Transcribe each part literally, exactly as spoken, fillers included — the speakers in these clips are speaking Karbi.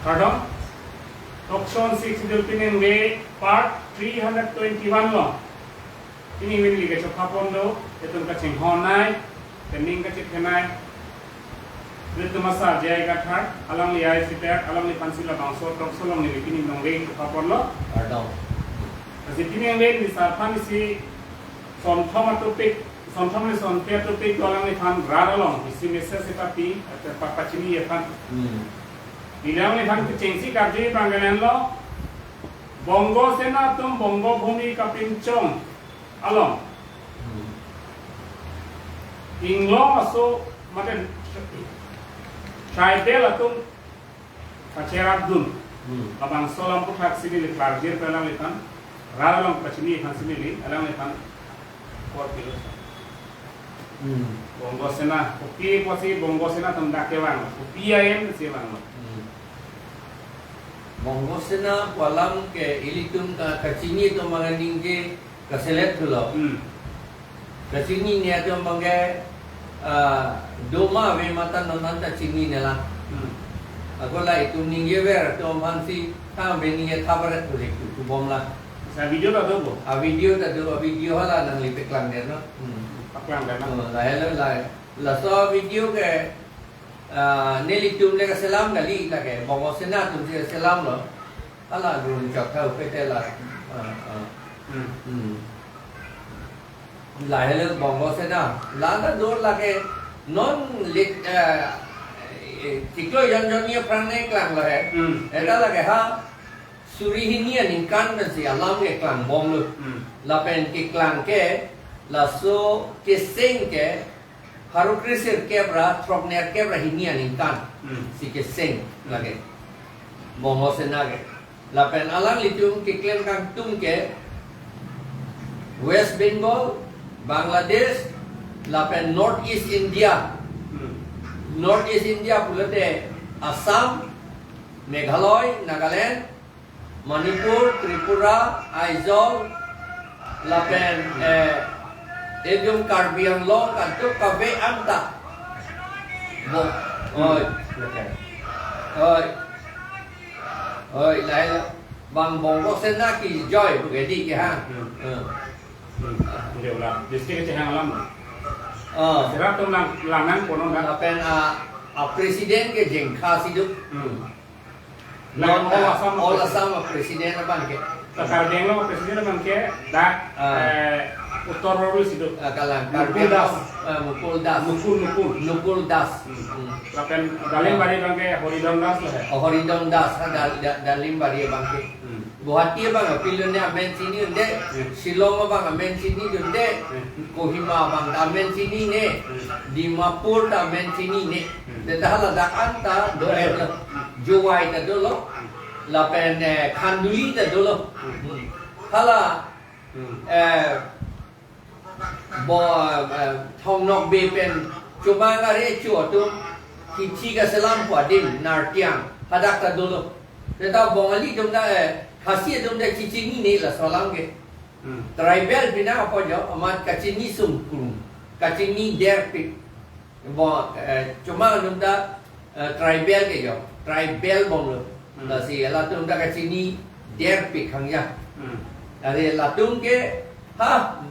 Pardon? Toksonsi Sixth Schedule piningve part three hundred twenty-one along. Pini neli kechokha pon do, itum kachinghon nai, kening kachit kenai. Itum asa J I Kathar, alangli ai siper, alangliphansi labangso tokso along neli pini nongve chokha ponlo. Pardon. Lasi pini neli sar aphansi sonthom a-topic, sonthom le sonthom a-topic do alangliphan rat along isi message papi, atau pa- pachini aphan. Hmm. Alangliphan kechengsi karju abang ke lahenlo, Bongo Sena atum Bongo Bhumi kapinchong along. Hmm. Inglong aso, mate tribal atum kacherapdun. Hmm. Labangso alam aputhak si neli klarjir pen alangliphan, rat along pachini aphansi neli alangliphan kor pilo. Hmm. Bongo Sena, kopi apotsi Bongo Sena atum dak kevang, kopi ahem si vanglo. Hmm. Bongo Sena pu alam ke ilitum ka- kachini atum abang ningje kaselet thulo. Hmm. Kachinine atum abang ke, ah, doma ave mata non anta chinine lang. Hmm. Ako la itum ningjever atum aphansi tha ave ningje tha baret boleh tu tu bom lang. Sa video ta do bo? A video ta do, a video hala nangli paklang der non. Hmm. Paklang der non. Oh, lahelo la. Laso video ke, ah, nelitum le kaselam kali lake, Bongo Sena atumsi kaselamlo. Hala run chok tha upete la. Ah, ah. Hmm. Hmm. Lahelo Bongo Sena. La na do lake non lit, eh, eh, chiklo jon jon ni aphrang ne klanglo he. Hmm. Eta lake ha suri hini aningkan pensi alam ke klangbomlo. Hmm. Lapen keklang ke, laso keseng ke, pharo kresirkep ra throknerkep ra hini aningkan. Hmm. Si keseng lake. Bongo Sena ke. Lapen alanglitum keklem kangtung ke West Bengal, Bangladesh, lapen North East India. Hmm. North East India pulote Assam, Meghalaya, Nagaland, Manipur, Tripura, Aizawl, lapen, eh, itum Karbi Anglong, kantuk kave anta. Bo, oi. Okay. Oi. Oi, lahelo. Bang Bongo Sena kejoi, bugedi ke ha. Hmm. Hmm. Hmm. Dia ulang. District kecil yang alam. Oh. Sira tum lang, langan kono dah. Lapen a, a president ke Jengkha si do. Hmm. Non, all Assam, all Assam a president abang ke. Karbi Anglong president abang ke dak, ah, eh, Uttor Rorui si do. Ah, kalang. Karbi Mukul Das. Anglong, ah, Mukul Das. Mukul, Mukul. Mukul Das. Hmm. Hmm. Lapen Dalimbari abang ke Horidon Das lo he. Oh, Horidon Das, ha, Dal-, Da-, Dalimbari abang ke. Hmm. Guwahati abang apilone amen chini unde. Hmm. Shillong abang amen chini unde. Hmm. Kohima abang amen chinine. Hmm. Dimapur ta amen chinine. Hmm. Te ta hala dak anta do, eh, Jowai ta dolo. Lapen, eh, Khanduli ta dolo. Hmm. Hala, hmm, eh, bo, eh, Thong Nokbe pen Chomang are chu atum Hithi kaselam pu adim Nartiang hadak ta dolo. Te ta Bongali atum ta, eh, Khasi atum ta chechinine laso alam ke. Hmm. Tribal pina apo jo, amat kachini sungkung, kachini derpik. Bo, eh, Chomang atum ta, eh, tribal ke jo, tribal bomlo. Hmm. Lasi latum ta kachini derpik hangja. Hmm. Are latum ke, ha,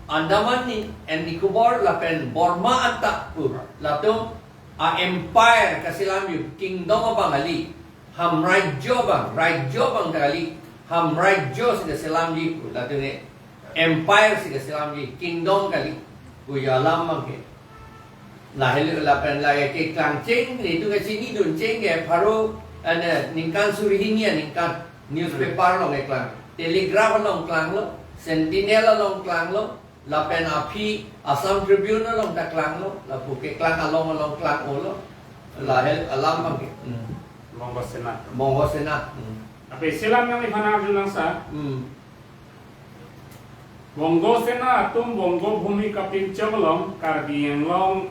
Andaman ni, and Nicobar lapen Burma anta pu latum a empire kaselamji, kingdom abang kali. Hamrajyo abang, rajyo abang ta kali, hamrajyo si kaselamji pu, latum ke empire si kaselamji, kingdom kali pu alam abang ke. Lahelo lapen la keklangcheng, nelitum kachiniduncheng ke pharo, ane, ningkan suri hini aningkan newspaper along keklang, telegraph along klanglo, Sentinel along klanglo, lapen aphi Assam Tribune along ta klanglo, lapu keklang along along klang-olo. Lahelo alam abang ke. Hmm. Bongo Sena. Bongo Sena. Hmm. Ape selam nangliphan arjulangsa. Hmm. Bongo Sena atum Bongo Bhumi kapinchong along Karbi Anglong,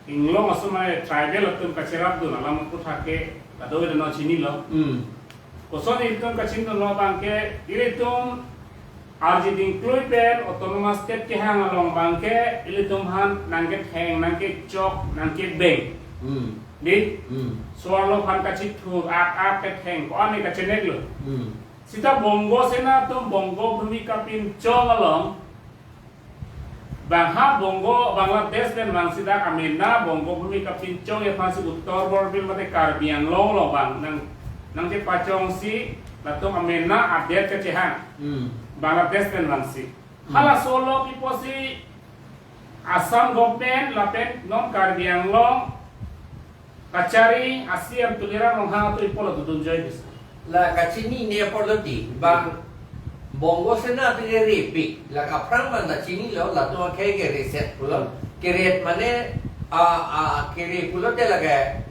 Inglong aso mane tribal atum kacherapdun alam aputhak ke kadokave ta non chinilo. Hmm. Koson ilitum kachinidunlo abang ke, ilitum arji dingklui pen autonomous state kehang along abang ke ilitum aphan nangketheng, nangkechok, nangkebeng. Hmm. Di, hmm, so-arlo aphan kachithur, ak ak ketheng, ko-an ke kacheneklo. Hmm. Seta Bongo Sena atum Bongo Bhumi kapinchong along, bang ha Bongo, Bangladesh pen vangsi dak amena Bongo Bhumi kapinchongji aphansi Uttar Borbil mate Karbi Anglong along bang nang, nangchepachongsi latum amena adet kachehang. Hmm. Bangladesh pen vangsi. Hmm. Halaso along iposi Assam government lapen non Karbi Anglong kachari a-C M Tuliram Ronghang atum ipo la dodun joi bisa. La kachinine apotlo di, bang Bongo Sena atum ke repik, la kaphrang bang la chinilo, latum akhei ke reset pulo. Hmm. Keret mane, a, a, kere pulote lake,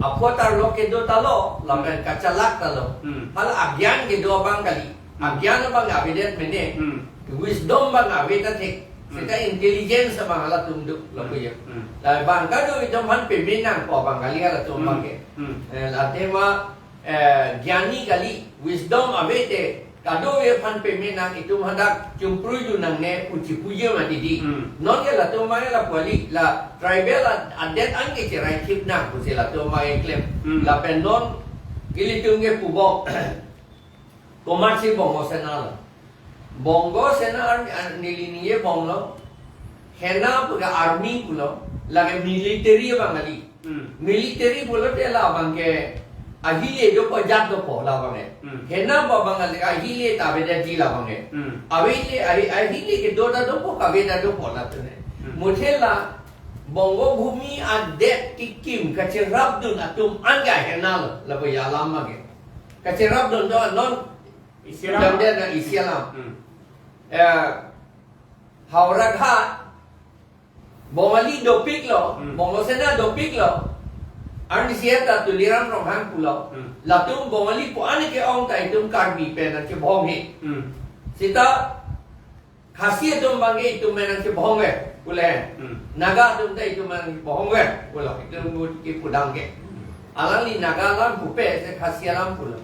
aphotar lo kedo talo, lapen, hmm, kachalak talo. Hmm. Hala agyan kedo abang kali. Hmm. Agyan abang avedet mene. Hmm. Wisdom abang ave ta thik. Hmm. Seta intelligence abang halatum do, lapu ya. Hmm. La bang kado itum aphan peme nangpo bang kali halatum, hmm, abang ke. Hmm. Eh, la tema, eh, gyani kali, wisdom ave te, kadokave aphan peme nang, itum hadak chumprui dun nangne pu chipuji mati di. Hmm. Non ke latum abang ke lapu kali, la tribal ad-, adet an ke cheraithip nang pusi latum abang ke klem. Hmm. Lapen non ilitum ke pubom. Komatsi Bongo Sena lo. Bongo Sena ar-, ar-, neli ningje bomlo. Sena pu ke army pulo. Lake military abang kali. Hmm. Military pulote labang ke ahile dopo, jat dopo labang ke. Hmm. Sena pu abang kali, ahile ta avedet di labang ke. Hmm. Ahile, ahi-, ahile kedo ta dopo, kave ta dopo latum ke. Hmm. Muthe la Bongo Bhumi adet kekim kacherapdun atum an ke sena lo, lapu ya alam abang ke. Kacherapdun do non isi alam. Damde na isi alam. Hmm. Eh, Howraghat, Bongali dopiklo, hmm, Bongo Sena dopiklo. Arnisi ta Tuliram Ronghang pulo. Hmm. Latum Bongali pu-an ke-ong ta itum Karbi pen nangchebohong he. Hmm. Seta Khasi atum abang ke itum pen nangchebohong ke, pule. Hmm. Naga atum ta itum pen nangchebohong ke, pulo. Itum bu ke pudam ke. Alangli Naga alam pupe, se Khasi alam pulo.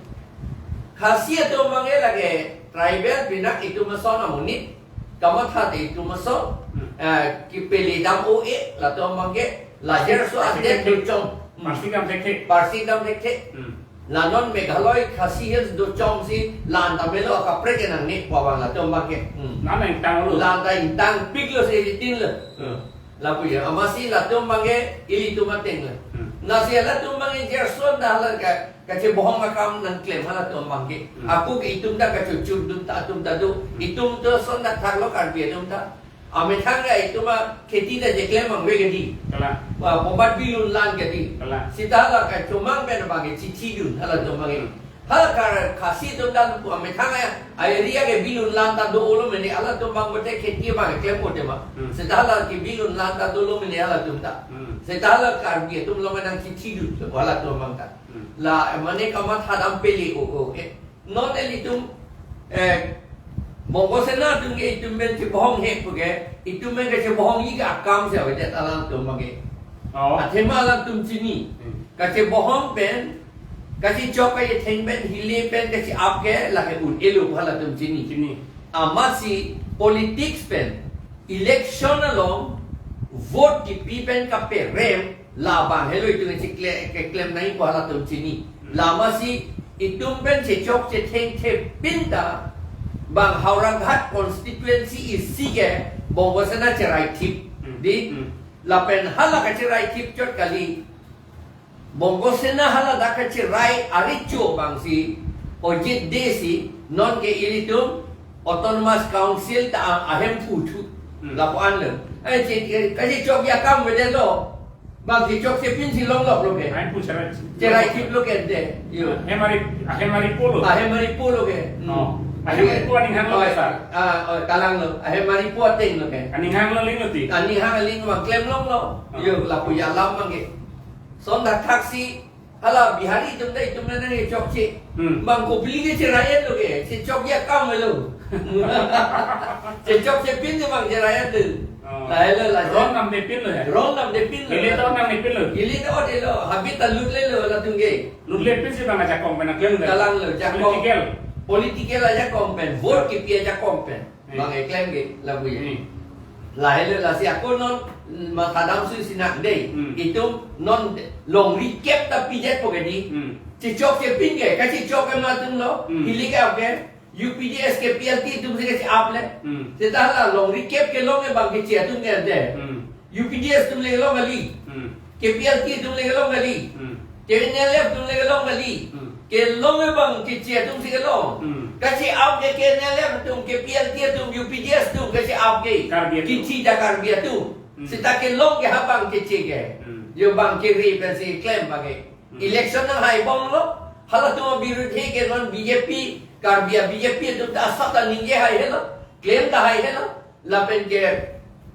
Khasi atum abang ke lake tribal pinak itum ason amonit, kamatha te itum ason, hmm, eh, kepele dam o e, latum abang ke, lajer so Parsik adet dam thek. Dochom. Hmm. Parsik dam thekthe. Parsik dam thekthe. Hmm. La non Meghalaya Khasi Hills dochomsi la-an ta melo, kaprek ke nangne pu abang latum abang ke. Hmm. La-an ta ingtanglo. La-an ta ingtangpiklo si ilitin lo. Hmm. Lapu ya, amatsi latum abang ke ilitum ateng lo. Hmm. Lasi latum abang ke Gerson ta hala ka, kachebohong akam nangklem halatum abang ke. Hmm. Ako ke itum ta kachochurdun ta atum ta do. Hmm. Itum to son ta thaklo Karbi atum ta. Amethang ke itum akheti ta cheklem mang ave ke di. Kalang. Wah, bomat bilun lan ke di. Kalang. Seta la kachomang pen abang ke chithi dun halatum abang ke. Hmm. Hala Khar-, Khasi atum ta pu amethang ke, a-area ke bilun lan ta dolo mene, halatum abang bote kheti abang ke klem pote ma. Hmm. Seta hala ke bilun lan ta dolo mene halatum ta. Hmm. Seta hala Karbi atum along nangchithi dun, halatum abang ta. Hmm. La, mane kamatha dam pele o, o, eh. Non ilitum, eh, Bongo Sena atum ke itum pen chebohong he pu ke, itum pen kachebohongji ke akam si avedet alangtum abang ke. Oh. Athema alangtum chini. Hmm. Kachebohong pen, kachechok kachetheng pen, hile pen, kache-ap ke, lake un-elo pu halatum chini. Chini. Amatsi politics pen, election along, vote kipi pen kaperem, labang helo itum chikle, keklem nangji pu halatum chini. Hmm. La amatsi itum pen chechok chethengthe pin ta bang Howraghat constituency isi ke Bongo Sena cheraithip. Hmm. Di, hmm, lapen hala kacherai thip chot kali. Bongo Sena hala dak kacherai arecho abang si, Ojit Dey si, non ke ilitum Autonomous Council ta a-, ahemphu thu. Hmm. Lapu-an lo. Eh, che, che, kachechokji akam avedet lo. Bang chechokche pin si longloklo ke. Ahemphu cherai. Cherai thiplo ke de. Yo. Ahemari, ahemari pulo. Ahemari pulo ke. Hmm. Oh. Ahemari pu aning hanglo, oh, ke, sir? Ah, oh, kalanglo. Ahemari pu ateng lo ke. Aning hanglo, linglo ti? Aning hang linglo, bang klem longlo. Oh. Yo, lapu ya alam abang ke. Son dak thaksi, hala Bihari atum ta itum nangchechokche. Hmm. Bang kopili ke cherai-etlo ke, chechokji akam avelo. Chechokche pin ke bang cherai-etlo. Oh. Lahelo, la ron namde pinlo ya? Ron namde pinlo. Ili ta namde pinlo. Ili ta odelo, habit ta lutlelo latum ke. Lutle pinsi bang ajakong pen nangklem lo. Kalanglo, jakong. Political. Political ajakong pen, vote kipi ajakong pen. Hmm. Bang keklem ke, lapu ya. Hmm. Lahelo, lasi ako non, Mathadam sui sinak dei. Hmm. Itum non longri kep ta pijet po ke di. Hmm. Chechok chepin ke, kachechok ke matum lo. Hmm. Hilik ap ke. U P D S K P L T atum si kache-ap le. Hmm. Seta hala longri kep kelong ke bang keche atum ke ante. Hmm. U P D S atum le kelong kali. Hmm. K P L T atum le kelong kali. Hmm. K N L F atum le kelong kali. Hmm. Kelong ke bang keche atum si kelong. Hmm. Kache-ap ke K N L F atum, K P L T atum, U P D S atum kache-ap ke. Karbi atum. Kithi ta Karbi atum. Hmm. Seta kelong ke ha bang keche ke. Hmm. Jo bang kere pensi klem bang ke. Hmm. Election nanghai bomlo, halatum abirudhe ke non B J P, Karbi a-B J P atum ta asap ta ningje hai helo, klem ta hai helo, lapen ke,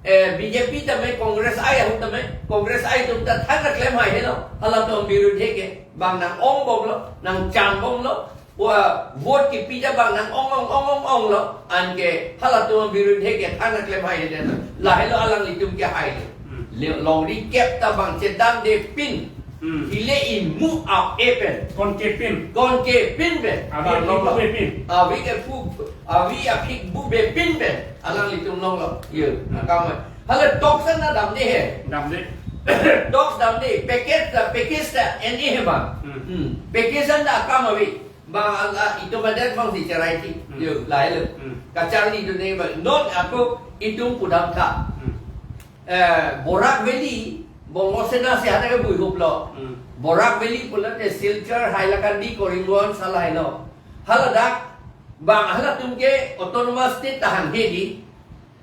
eh, B J P tame, Congress ai ahut tame, Congress ai atum ta than ta klem hai helo, halatum abirudhe ke, bang nang-ong bomlo, nangcham bomlo, wa vote kipi ta bang nang-ong ong ong ong ong lo, anke halatum abirudhe ke than ta klem hai helo, lahelo alanglitum ke hai lo. Hmm. Le longri kep ta bang chedam de pin. Hmm. Hile imu ap-e pen. Kon kepin. Kon kepin pen. Avi aphi bu bepin. Avi ke pu, avi aphi bu bepin pen. Alanglitum longlo. Yo, hmm, akam. Hala talks an ta damde he. Damde. Talks damde. Package ta, package ta en-e he bang. Hmm. Hmm. Package an ta akam avi. Bang ala itum adet bang si cherai ti. Hmm. Yo, lahelo. Hmm. Kacharli dun-e bang. Non ako itum pudam tha. Hmm. Eh, Barak Valley, Bongo Sena si hadak ke buihuplo. Hmm. Barak Valley pulote Silchar, Hailakandi, Karimganj, hala helo. Haladak, bang halatum ke autonomous state ta hanghe di.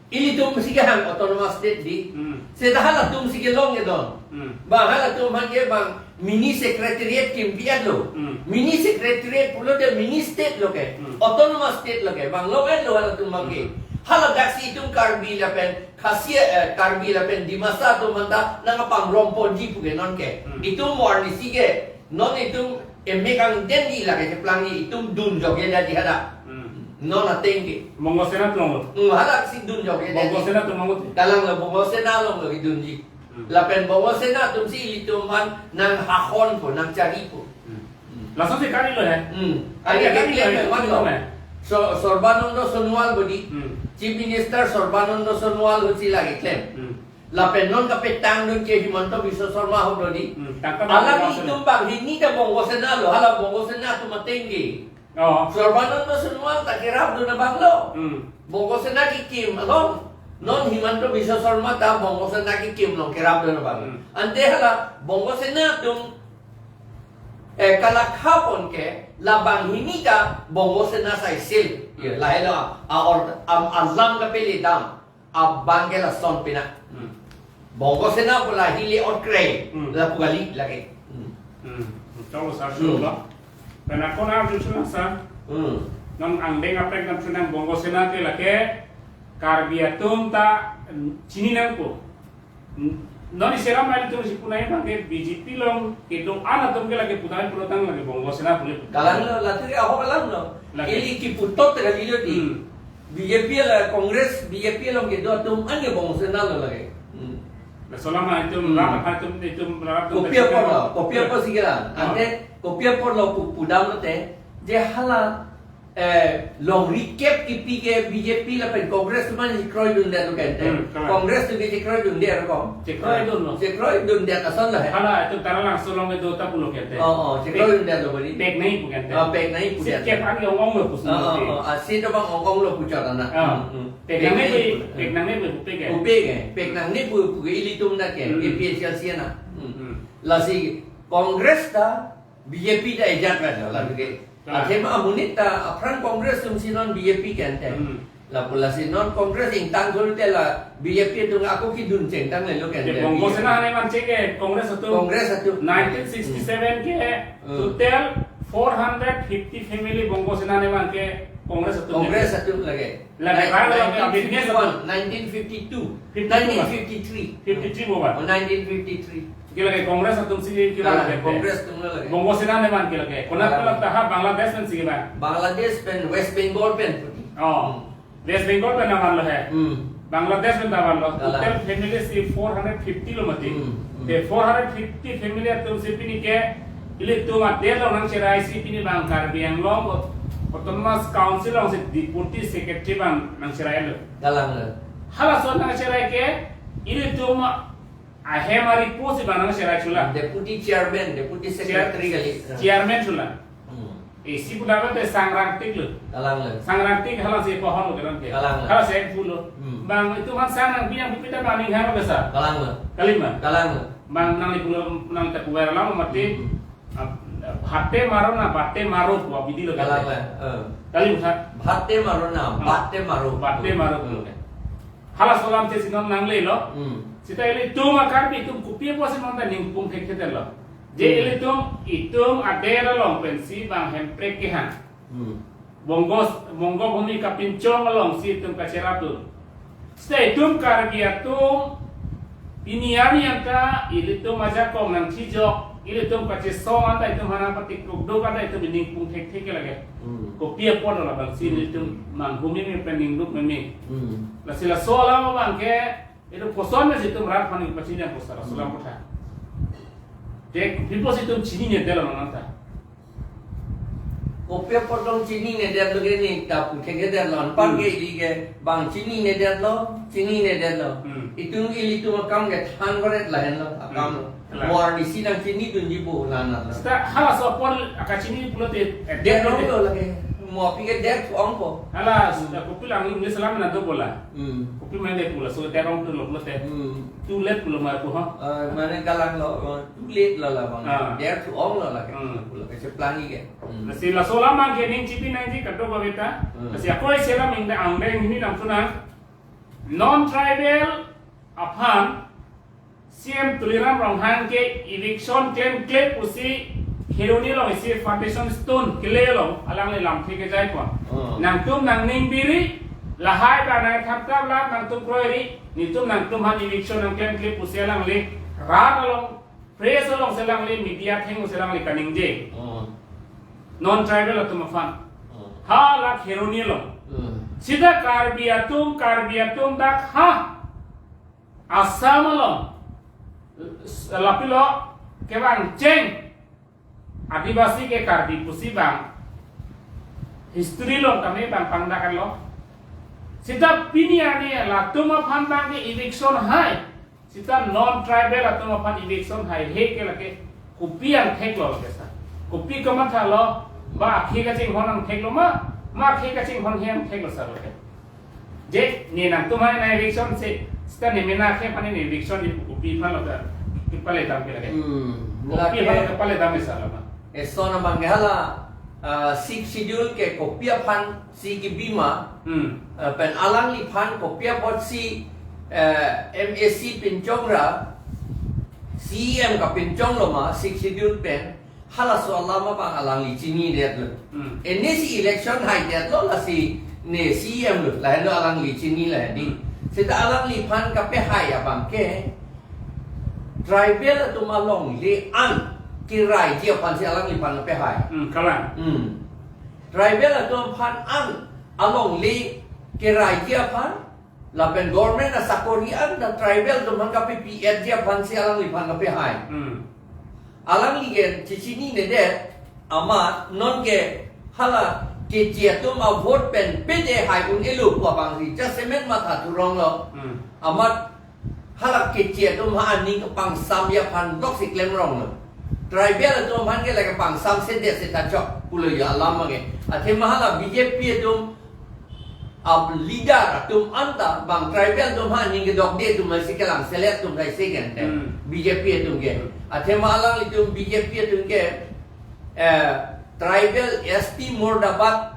Ilitum si kehang autonomous state di. Hmm. Seta halatum si kelong kedon. Hmm. Bang halatum hanghe bang mini secretariat kimpi-et lo. Hmm. Mini secretariat pulote mini state lo ke. Hmm. Autonomous state lo ke. Bang long-et lo halatum bang ke. Hmm. Haladak si itum Karbi lapen Khasi, eh, Karbi lapen Dimasa atum anta nangpangrum ponji pu ke non ke. Hmm. Itum mo arnisi ke, non itum emek angden di lake cheplangji, itum dun jokje dadi hadak. Hmm. Non ateng ke. Bongo Sena atum longlo. Hmm, hadak si dun jokje dadi. Bongo Sena atum longlo. Kalang lo Bongo Sena along lo kedunji. Hmm. Lapen Bongo Sena atum si ilitum an nanghahon po, nangchari po. Hmm. Hmm. Laso si kali lo he. Hmm. Kali, kali kali lo he, memang lo. Lo he. So, Sarbananda Sonowal bodi. Hmm. Chief Minister Sarbananda Sonowal ahut si lake klem. Hmm. Lapen non kapetang dun ke Himanta Biswa Sarma ahut lo di. Hmm. Tangka alang tangka itum banghini ta Bongo Sena lo, hala Bongo Sena atum ateng ke. Oh. Sarbananda Sonowal ta kerapdun abang lo. Hmm. Bongo Sena kekim along. Non Himanta Biswa Sarma ta Bongo Sena kekim along kerapdun abang. Hmm. Ante hala Bongo Sena atum, eh, kalakha pon ke la banghini ta Bongo Sena sai sil. Ya, lahelo a, a or, am, alam kapele dam. Abang ke lason pina. Hmm. Bongo Sena pu la hile otkre. Hmm. Lapu kali lake. Hmm. Hmm. Choklo sir, hmm, choklo. Pen ako nangchethan sir. Hmm. Non angdeng aprek nangchethan Bongo Sena ke lake Karbi atum ta, mm, chini nangpo. Mm, non isi alam ilitum si punai bang ke B J P along kedo-an atum ke lake punai pulotang lake Bongo Sena pule. Kalang lo, latur ke ahok alam lo. Lake. Ili kipu tot kali lo di. Hmm. B J P la Congress, B J P along kedo atum an ke Bongo Sena lo lake. Hmm. Laso alam itum, hmm, rat apa itum, itum rat atum kopi apor lo, kopi apor si kira. Ah. Ante kopi apor lo pu-, pudam lote, je hala, eh, longri kep kipi ke B J P lapen Congress atum an chekroidundet lo ke ante. Hmm, kalang. Congress atum ke chekroidundet lo kom. Chekroidun lo. Chekroidundet ason lo he. Hala itum Taralangso along kedo ta pulo ke ante. Oh, oh, chekroidundet lo bodi. Pek nangji pu ke ante. Oh, pek nangji pu. Seat ke ante. Kep an ke ong-ong lo pu. Oh, oh, oh, ah, seat abang ong-ong lo pu chot anak. Ah. Hmm, hmm. Pek nangne pu, pek nangne pu, pek ke. Pu pek ke, pek nangne pu, pu ke ilitum na ke, hmm, A P H L C na. Hmm. Hmm. Lasi Congress ta B J P ta ejat vet lo, lalu ke. Kalang. Athema amonit ta aphrang Congress atum si non B J P ke ante. Hmm. Lapu lasi non Congress ingtang thul te la B J P atum ako kedun chengtang le lo ke ante. Ke Bongo Sena aneman che ke Congress atum. Congress atum. Nineteen sixty-seven ke, hmm, total four hundred fifty family Bongo Sena aneman ke Congress atum. Congress atum lake. Lake, nineteen fifty-one, nineteen fifty-two, fifty-two, nineteen fifty-three. Fifty-three mo ba? Oh, nineteen fifty-three. Ke lake Congress atum si ke ba, ah, lake. Congress atum lo lake. Bongo Sena aneman ke lake. Konat, ah, konat ta ha Bangladesh pen si ke ba? Bangladesh pen West Bengal pen puti. Oh. Hmm. West Bengal pen avan lo he. Hmm. Bangladesh pen avan lo. Kalang. Total family si four hundred fifty lo mati. Hmm, hmm. Te four hundred fifty family atum si pini ke ilitum adet along nangcherai si pini bang Karbi Anglong Autonomous Council along si Deputy Secretary bang nangcherai lo. Kalang lo. Halason nangcherai ke Ilitum ahem ari post iba nang serai chula. Deputy chairman, deputy Chair- secretary kali. Chairman chula. Hmm. Isi pudamate sangrang tik lo. Kalang lo. Sangrang tik halang si pohon lo kelang ke. Kalang lo. Halang si full lo. Hmm. Bang itum aphan sang nangpi nangpi pita bang ning hang besa. Kalang lo. Kalima. Kalang lo. Bang nangli pulo nang ta kuwer lang mati. Hmm. Ah, bhate maro na, bate maro ko abidi lo. Kalang lo. Eh. Kalima. Bhate maro na, hmm, bate maro. Bate maro ko. Hmm. Halaso alam te si non nanglelo. Hmm. Seta ilitum a-Karbi atum kopi apotsi non ta ningpung thekthedetlo. Je, hmm, ilitum, itum adet along pensi bang Hemprek kehang. Hmm. Bongo, Bongo Bhumi kapinchong alongsi itum kacherapdun. Seta itum Karbi atum pini arni anta ilitum ajakong nangchijok, ilitum kachesong anta itum aphan nangpatik kukduk anta itum ningpung thekthe ke lake. Hmm. Kopi apot labangsi, hmm, ilitum manghumeme pen ningduk meme. Hmm. Lasi laso alam abang ke itum koson me si itum rat aphan pachini apot sara, hmm, sulam kotha. Dek, kopi apotsi itum chininedetlo nang anta. Kopi apot along chininedetlo ke ne ta pu thekthedetlo, anpar, hmm, ke ili ke bang chininedetlo, chininedetlo. Hmm. Itum ilitum akam ke than varet lahenlo, akam lo. Hmm. Kalang. Mo arnisi nangchinidunji pu la na lo. Seta halaso apot akachini pulote, eh, det rong lo lake. Mo aphi ke det ong po. Hala, hmm, seta kopi lang English alam na do bola. Hmm. Kopi mane pula, so det rong tu lo pulote. Hmm. Too late pulo ma pu ha. Ah, mane kalang lo, oh, too late lo labang. Ah. Det ong lo lake. Hmm. Pulo kacheplang ke. Hmm. Lasi laso alam abang ke ning chipi nangji kadokave ta. Hmm. Lasi akoi selam ingda angdeng hini nangthu nang. Non-tribal aphan C M Tuliram Ronghang ke eviction klemkle pusi Kheroni along isi foundation stone kele along alangli lamthe kejai pon. Hmm. Nangtum nangning biri, lahai ba nangthamkap la nangtum kroiri, netum nangtum aphan eviction nangklemkle pusi alangli rat along, press alongsi alangli, media athengsi alangli kaningje. Hmm. Non-tribal atum aphan. Hmm. Hala Kheroni along. Hmm. Seta Karbi atum, Karbi atum dak ha Assam along, lapilo kevang cheng Adivasi ke Karbi pusi bang history along kami bang pangdaklo. Seta pini arni latum aphan bang ke eviction hai. Seta non-tribal atum aphan eviction haihe ke lake kopi angthek lo lake sa. Kopi kamatha lo, ba akhei kachinghon angthek lo ma, ma akhei kachinghon he angthek lo sa lake. Je, ne nangtum aphan nang eviction si, seta ne mena akhei aphan ne eviction di kopi aphan lo ka, kepale dam ke lake. Hmm, kopi aphan lo lake kepale dam sa lo ma. Eson abang ke hala, ah, Sixth Schedule ke kopi aphansi kebi ma, hmm, ah, pen alangliphan kopi apotsi, eh, M A C pinchong ra, C E M kapinchong lo ma, Sixth Schedule pen, halaso alam abang alangli chinidetlo. Hmm. Anisi election haidetlo lasi ne C E M lo, lahenlo alangli chini lahen di. Hmm. Seta alangliphan kapehai abang ke, tribal atum alongle an keraiji aphansi alangliphan kapehai. Hmm, kalang. Hmm. Tribal atum aphan an alongle keraiji aphan, lapen government asakori an ta tribal atum aphan kapepi-etji aphansi alangliphan kapehai. Hmm. Alangli ke chechininedet, amat non ke hala Keche atum avote pen pede hai un-elo pu abangsi jasemet matha thurong lo. Hmm. Amat hala Keche atum aphan aning kepangsamji aphan loksi klemrong lo. Tribal atum aphan ke lake pangsamsedet seta chok pulo ya alam abang ke. Athema hala B J P atum a-leader atum anta bang tribal atum aphan aning kedokde atum si kelang selet atum sai se gen te. Hmm. B J P atum ke. Athema alanglitum B J P atum ke, eh, tribal S T murdabad,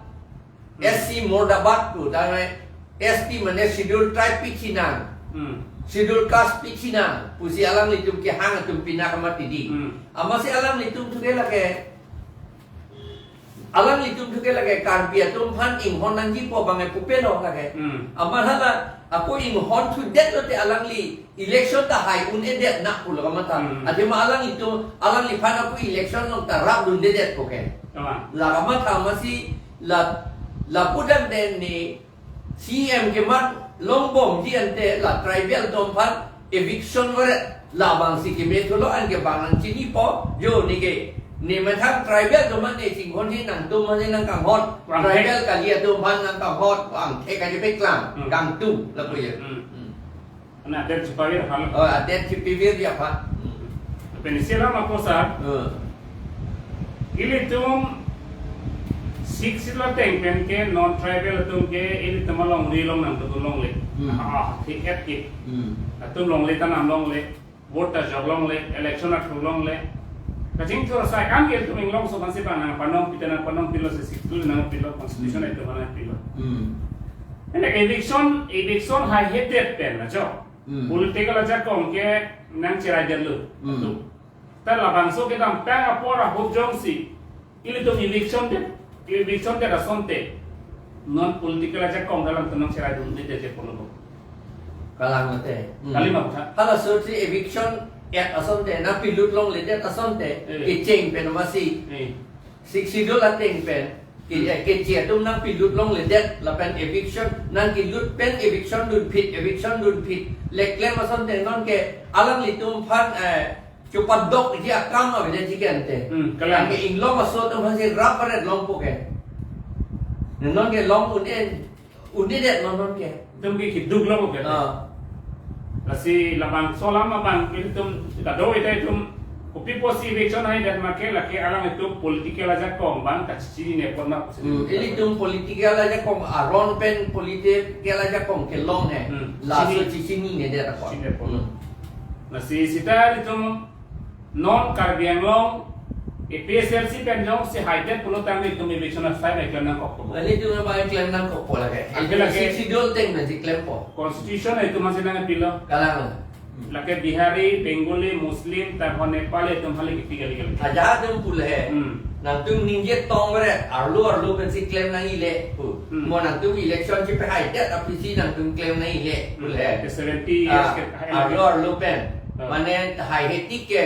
hmm, S C murdabad pu, tangte S T mane Schedule Tribe pi chinang. Hmm. Schedule Caste pi chinang pusi alanglitum kehang atum pina kamatidi. Hmm. Amatsi alanglitum thu ke lake, alanglitum thu ke lake Karbi atum aphan inghon nangji pu abang ke pupe lo lake. Hmm. Amat hala ako inghon thudet lote alangli election ta hai un-edet na pulo kamatha. Hmm. Athema alanglitum, alangliphan ako election along ta rapdundedet ko ke. Kalang. La kamatha amatsi la, lapu damde ne C E M kemat longbomji ante la tribal atum aphan eviction varet labangsi keme thulo, anke bang nangchinipo, jo ne ke ne methang tribal atum aphan ne chinghon he nangtum aphan ne nangkanghon. Wang tribal kali atum aphan nangkanghon, wang the kaje peklang, hmm, kangtung lapu ya. Hmm. Hmm. Ana adet chipavir aphan. Oh, adet chipavir aphan. Hmm. Lapen isi alam ako sir. Hmm. Ilitum Sixth Schedule ateng pen ke non-tribal atum ke ilitum alongri along nangdodun longle. Hmm. Ah, thik et ke. Hmm. Latum longle ta nam longle. Vote ta jok longle, election athur longle. Kachingthur asai an ke ilitum inglongso aphansi bang nangpanong pi ta nangpanong pilo, si Sixth Schedule nangpilo, constitution Hmm. itum nangpilo. Hmm. Ene eviction, eviction haihedet pen na jo. Hmm. Political ajakong ke nangcheraidetlo. Hmm. Atum. Ta labangso kedamtang apor ahut jongsi ilitum eviction det, eviction det asonte, non political ajakong dalam tenang cheraidundedet ke pono. Kalang mate. Hmm. Kali ma putha. Hala sorti eviction et asonte, nangpilut longledet asonte, Eh. kecheng pen masi. Eh. Sixth Schedule ateng pen. Ke, Hmm. eh, keche atum nangpilut longledet, lapen eviction, nangkelut pen eviction dunphit, eviction dunphit. Le klem asonte non ke alanglitum aphan, eh, chopadokji akam avedet ji ke ante. Hmm, kalang. Anke inglong aso atum aphansi rap paret longpo ke. Non ke long un-e, un-edet non non ke. Itum ke keduk longpo ke. Ah. Lasi labangso alam abang ilitum kadokave ta itum kopi apotsi eviction haidet ma ke lake alanglitum political ajakong abang kachinine pon ma. Hmm, ilitum political ajakong aron pen political ajakong kelong he. Hmm. Laso Chini. Chichininedet apot. Chinine pon. Hmm. Lasi seta ilitum non Karbi Anglong A P H L C pen jongsi haidet pulo tangte itum eviction asai ma klem nangkokpo? Ilitum abang klem nangkokpo lake. Lake, lake. Sixth Schedule ateng pensi klempo. Constitution itum aphansi nangpilo. Kalang. Lake Bihari, Bengali, Muslim, ta ho Nepali itum hali kiti kali kali. Ajahak atum pule he. Hmm. Nangtum ningje tong beret, arlo arlo pensi klem nang-ile pu. Hmm. Mo nangtum election chipahaidet apotsi nangtum klem nang-ile pule he. Hmm. Ke seventy years Ah, ke haihe. Arlo arlo pen. Ah. Mane haihe tik ke,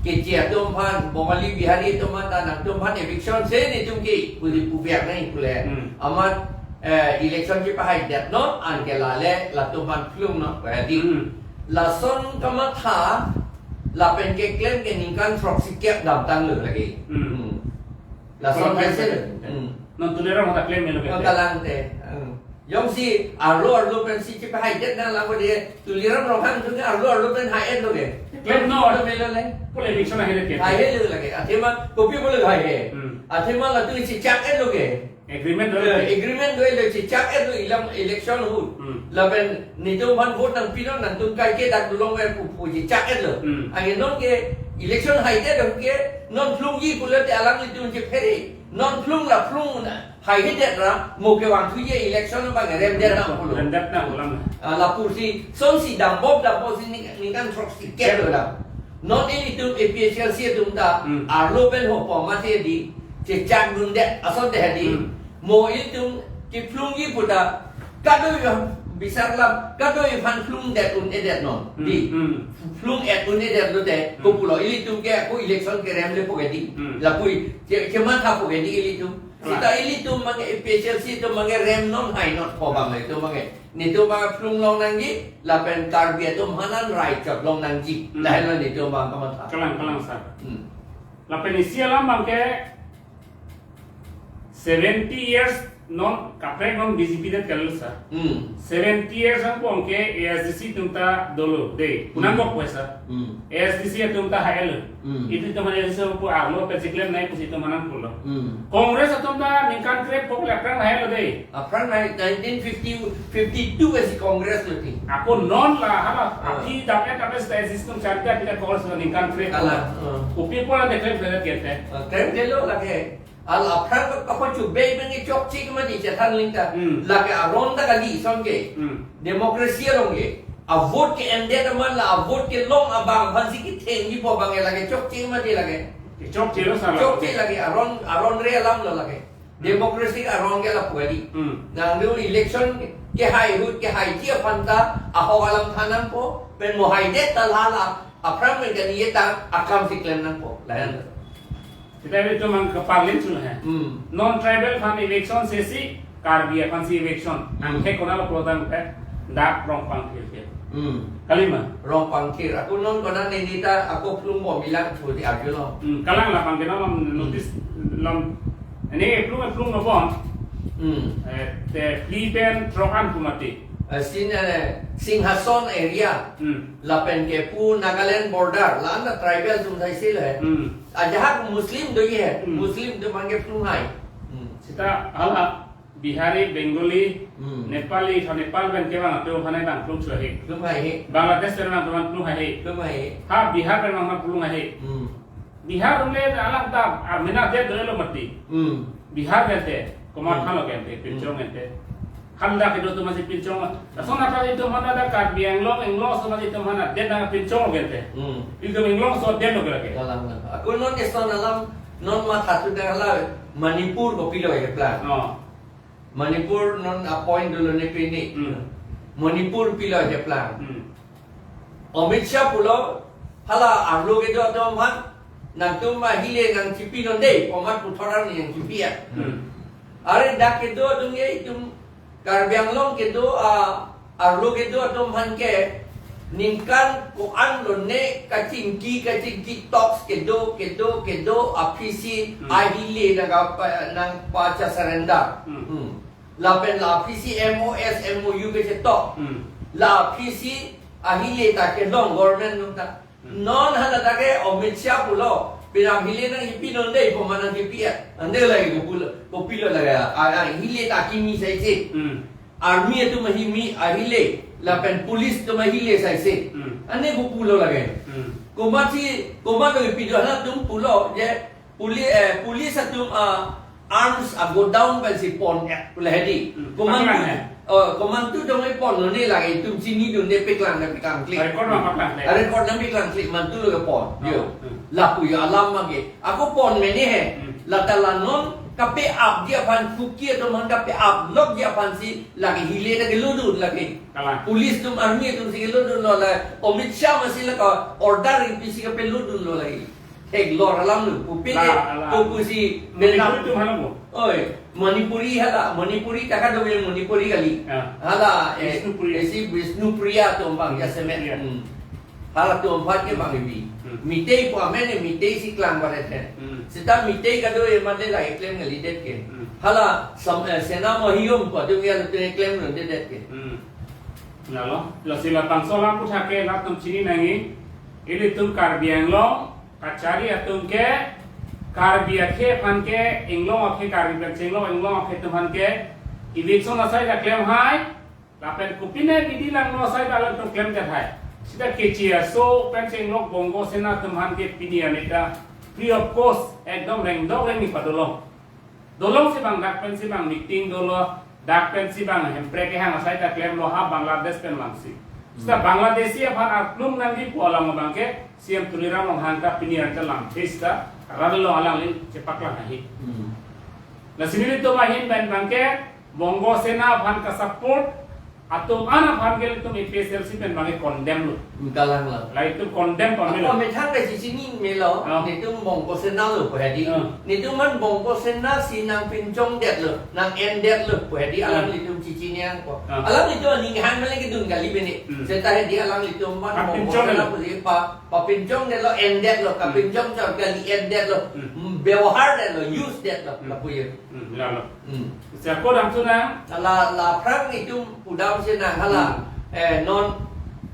keche atum aphan, Bongali Bihari atum aphan, ta nangtum aphan eviction se netum ke, pusi pubiak nang pule. Hmm. Amat, eh, election chipahaidet non, anke lale, latum aphan phlung non, pwede. Hmm. Lason kamatha, lapen keklem ke ningkan throksi kep damtanglo lake. Hmm. Hmm. Lason Throksi kep. Hasil. Hmm. Non Tuliram ta klem melo Oh, ke. Kalang te. Hmm. Jongsi arlo arlo pensi chipahaidet nang lapu de Tuliram Ronghang atum ke arlo arlo pen hai-etlo ke. Klem non. Arlo melo le. Pule eviction haihe ke. Haihelo lake. Athema kopi pule haihe. Hmm. Athema latum chechak-etlo ke. Agreement Eh, dolo ke. Agreement dolo chechak-etlo ilam election ahut. Hmm. Lapen netum aphan vote nangpilo nangtum kaike dak dulong pu pu chechak-etlo. Hmm. Anke non ke election haidet ahut ke non phlungji pulote alanglitum chephere. Non phlung la phlung na. Haihedet ra, mo kevangthuji election abang remdet nang pulo. Remdet nang pulo. Ah, laputsi, sonsi dambom dambomsi ning, ningkan throksi kep lo dam. Non ilitum A P H L C atum ta, Hmm. arlo pen hopo mati di, chechak dundet, asonte hedi. Hmm. Mo ilitum kephlungji pu ta, kadokave bisar lam, kadokave aphan phlungdet un-edet non. Hmm. Di. Hmm. Phlung-et un-edet lote, Hmm. kopulo ilitum ke ako election kerem lepo ke di. Hmm. Lapu-i, che, chemathapo ke di ilitum. Seta ilitum abang A P H L C atum abang rem non hai non ko abang ilitum abang. Netum abang phlung long nangji, lapen Karbi atum aphan an rai chot long nangji. Hmm. Lahelo netum abang kamatha. Kalang, kalang sir. Hmm. Lapen isi alam abang ke seventy years non kaprek non B J P det kali sir. Hmm. Seventy years angbong ke A S D C atum ta dolo de. Kunang Hmm. kok pwe sir. Hmm. A S D C atum ta haihelo. Hmm. Itum ta mane so pu arlo pensi klem nang pusi itum aphan nangpulo. Hmm. Congress atum ta ningkan kre-pho le aphrang haihelo de. Aphrang nai nineteen fifty, fifty-two ke si Congress lo ti. Ako non la hala Ah. api dam et dam et seta A S D C atum chanta kita Congress lo ningkan kre-pho. Kalang, ah. Kopi apot la declare kre-et ke te. Ah, klem kelo lake. Al aphrang ka kapachu bei bang chokche mati chethan lingta. Hmm. Lake aron ta kali ison ke. Hmm. Democracy along ke. A vote ke-endet amat la a vote kelong abang aphansi kethengji pu abang ke lake chokche mati lake. Chokche lo sir. Chokche lake aron, aron re alam lo lake. Hmm. Democracy aron ke lapu kali. Hmm. Nangtum election kehai ahut kehaiji aphan ta ahok alam than nangpo pen mo haidet ta la la aphrang pen kali ye ta akamsi klem nangpo. Layan. Seta itum abang kaparlin chun he. Hmm. Non-tribal aphan eviction sesi, Karbi aphansi eviction. Hmm. Angthek konat lo pulo tangte, dak Rongpangthir ke. Hmm. Kali ma? Rongpangthir. Ako non konat nini ta ako phlungbom bilang chodi arjulo. Hmm. Kalang la abang ke non Hmm. notice lom. Ini phlung phlung lo bon. Hmm. Eh, te phli pen throk an pu mati. Eh, Sin, eh, Singhason area. Hmm. Lapen ke pu Nagaland border. La-an ta tribal atum saisi lo he. Hmm. Ajahak Muslim do ye he. Hmm. Muslim atum aphan ke plung hai. Hmm. Seta hala Bihari, Bengali, Hmm. Nepali, ha Nepal pen kevang atum aphan nangplung chot he. Plung hai he. Bangladesh pen vang atum aphan plung hai he. Plung hai he. Ha Bihar pen vang plung hai he. Hmm. Bihar le alang ta, ah, mena dia dolo mati. Hmm. Bihar gente, komat Hmm. halo gente, Hmm. pinchong gente. Handa kedo atum si pinchong. Lason atal itum aphan ta Karbi Anglong, Anglong atum si itum aphan ta dia pinchong gente. Hmm. Itum Anglong aso dia lo lagi. Kalang na. Ako non eson alam, non mathathu ta hala Manipur kopilo keplang. Oh. Manipur non a point dolo ne pini. Hmm. Manipur pilo keplang. Hmm. Amit Shah pulo, hala arlo kedo atum aphan, nangtum ahile nangchipi non dei, komat puthot arni nangchipi ya. Hmm. Are dak kedo atum ye itum Karbi Anglong kedo a, arlo kedo atum aphan ke, ningkan ko-an lo ne kachingki, kachingki talks kedo, kedo, kedo, aphisi, Hmm. ahile nangpa, nangpacha surrender. Hmm. Hmm. Lapen la aphisi M O S, M O U kechetok. Hmm. La aphisi ahile ta kelong government atum ta. Hmm. Non hala ta ke Amit Shah pulo. Piram hile nangchipi non dei, komat nangchipi ya. Ante lagi kopulo, kopilo lagi. A, a, hile ta kimi saisi. Hmm. Army atum ahimi ahile. Lapen police atum ahile saisi. Hmm. Ante kopulo lagi. Hmm. Komat si, komat lagi pido hala atum pulo je Puli-, eh, police atum, ah, arms, ah, go down pensi pon, eh, pule hedi. Hmm. Komantu, Paklang, eh? Oh, komantu dong e pon lo ne lagi itum chinidunde paklang nangpaklangkle. Record nangpaklangkle. Ah, record nangpaklangkle, mantu lo ke pon. Hmm. Yo. Hmm. Lapu yo alam mage. Ako pon mene he. Hmm. Lata la non kape-apji aphan Kuki atum aphan kape-aplokji aphansi lagi hile ta kelodun lagi. Kalang. Police atum army atum si kelodun lo la. Amit Shah masi la ka order ipisi kapelodun lo lagi. Theklor alam lo, pupe La, ke, la. Pupu si Manipuri atum hala mo? Oi, Manipuri hala, Manipuri ta kadokave Manipuri kali. Ya. Hala, eh, Bishnupriya. Eh, si Bishnupriya atum abang, ya, Bishnupriya. Semet. Hmm. Hala atum aphan ke bang ibi. Hmm. Meitei pu amen e, Meitei si klang baret he. Hmm. Seta Meitei kadokave mate lagi klem kalidet ke. Hmm. Hala, sam-, eh, Sena Mahaiyum pu atum ya lo te klem lo dedet ke. Hmm. Lalo, lasi labangso alam aphuthak ke latum chini nangji, ilitum Karbi Anglong kachari atum ke, Karbi akhei aphan ke, Anglong akhei, Karbi pen chenglok Anglong akhei atum aphan ke, eviction asai ta klem hai, lapen kopine bidi langno asai ta alangtum klemdet hai. Seta keche aso pen chenglok Bongo Sena atum aphan ke pini arni ta free of cost, ekdom rengdok rengni padolong. Dolong si bang dak pensi bang meeting dolo, dak pensi bang Hemprek kehang asai ta klemlo ha Bangladesh pen langsi. Seta Hmm. Bangladeshi aphan arplung nangji pu alam abang ke C M Tuliram Ronghang ta pini arni ta lam thista ralo alangli chepaklang ahi. Hmm. Lasi nelitum ahin pen bang ke Bongo Sena aphan ka support atum an aphan ke ilitum A P H L C pen bang ke condemn lo. Kalang lo. La itum condemn pamelo. Ako methang ke chechini melo, Ah. Netum Bongo Sena lo pu hedi. Ah. Netum an Bongo Sena si nangpinchongdet lo, nang-endet lo pu hedi, Ah. alanglitum chechini ang ko. Ah. Alanglitum aning hang mele kedun kali bene. Hmm. Seta hedi alanglitum an Ah, Bongo pinchong Sena lo. Pu si pa, papinchongdet lo, endet lo, Hmm. kapinchong chot kali endet lo, Hmm. Hmm, bebohardet lo, usedet lo, Hmm. lapu ye. Hmm, lalo. Hmm. Sako damsuna. La, la aphrang itum pudam si nang hala, Hmm. eh, non,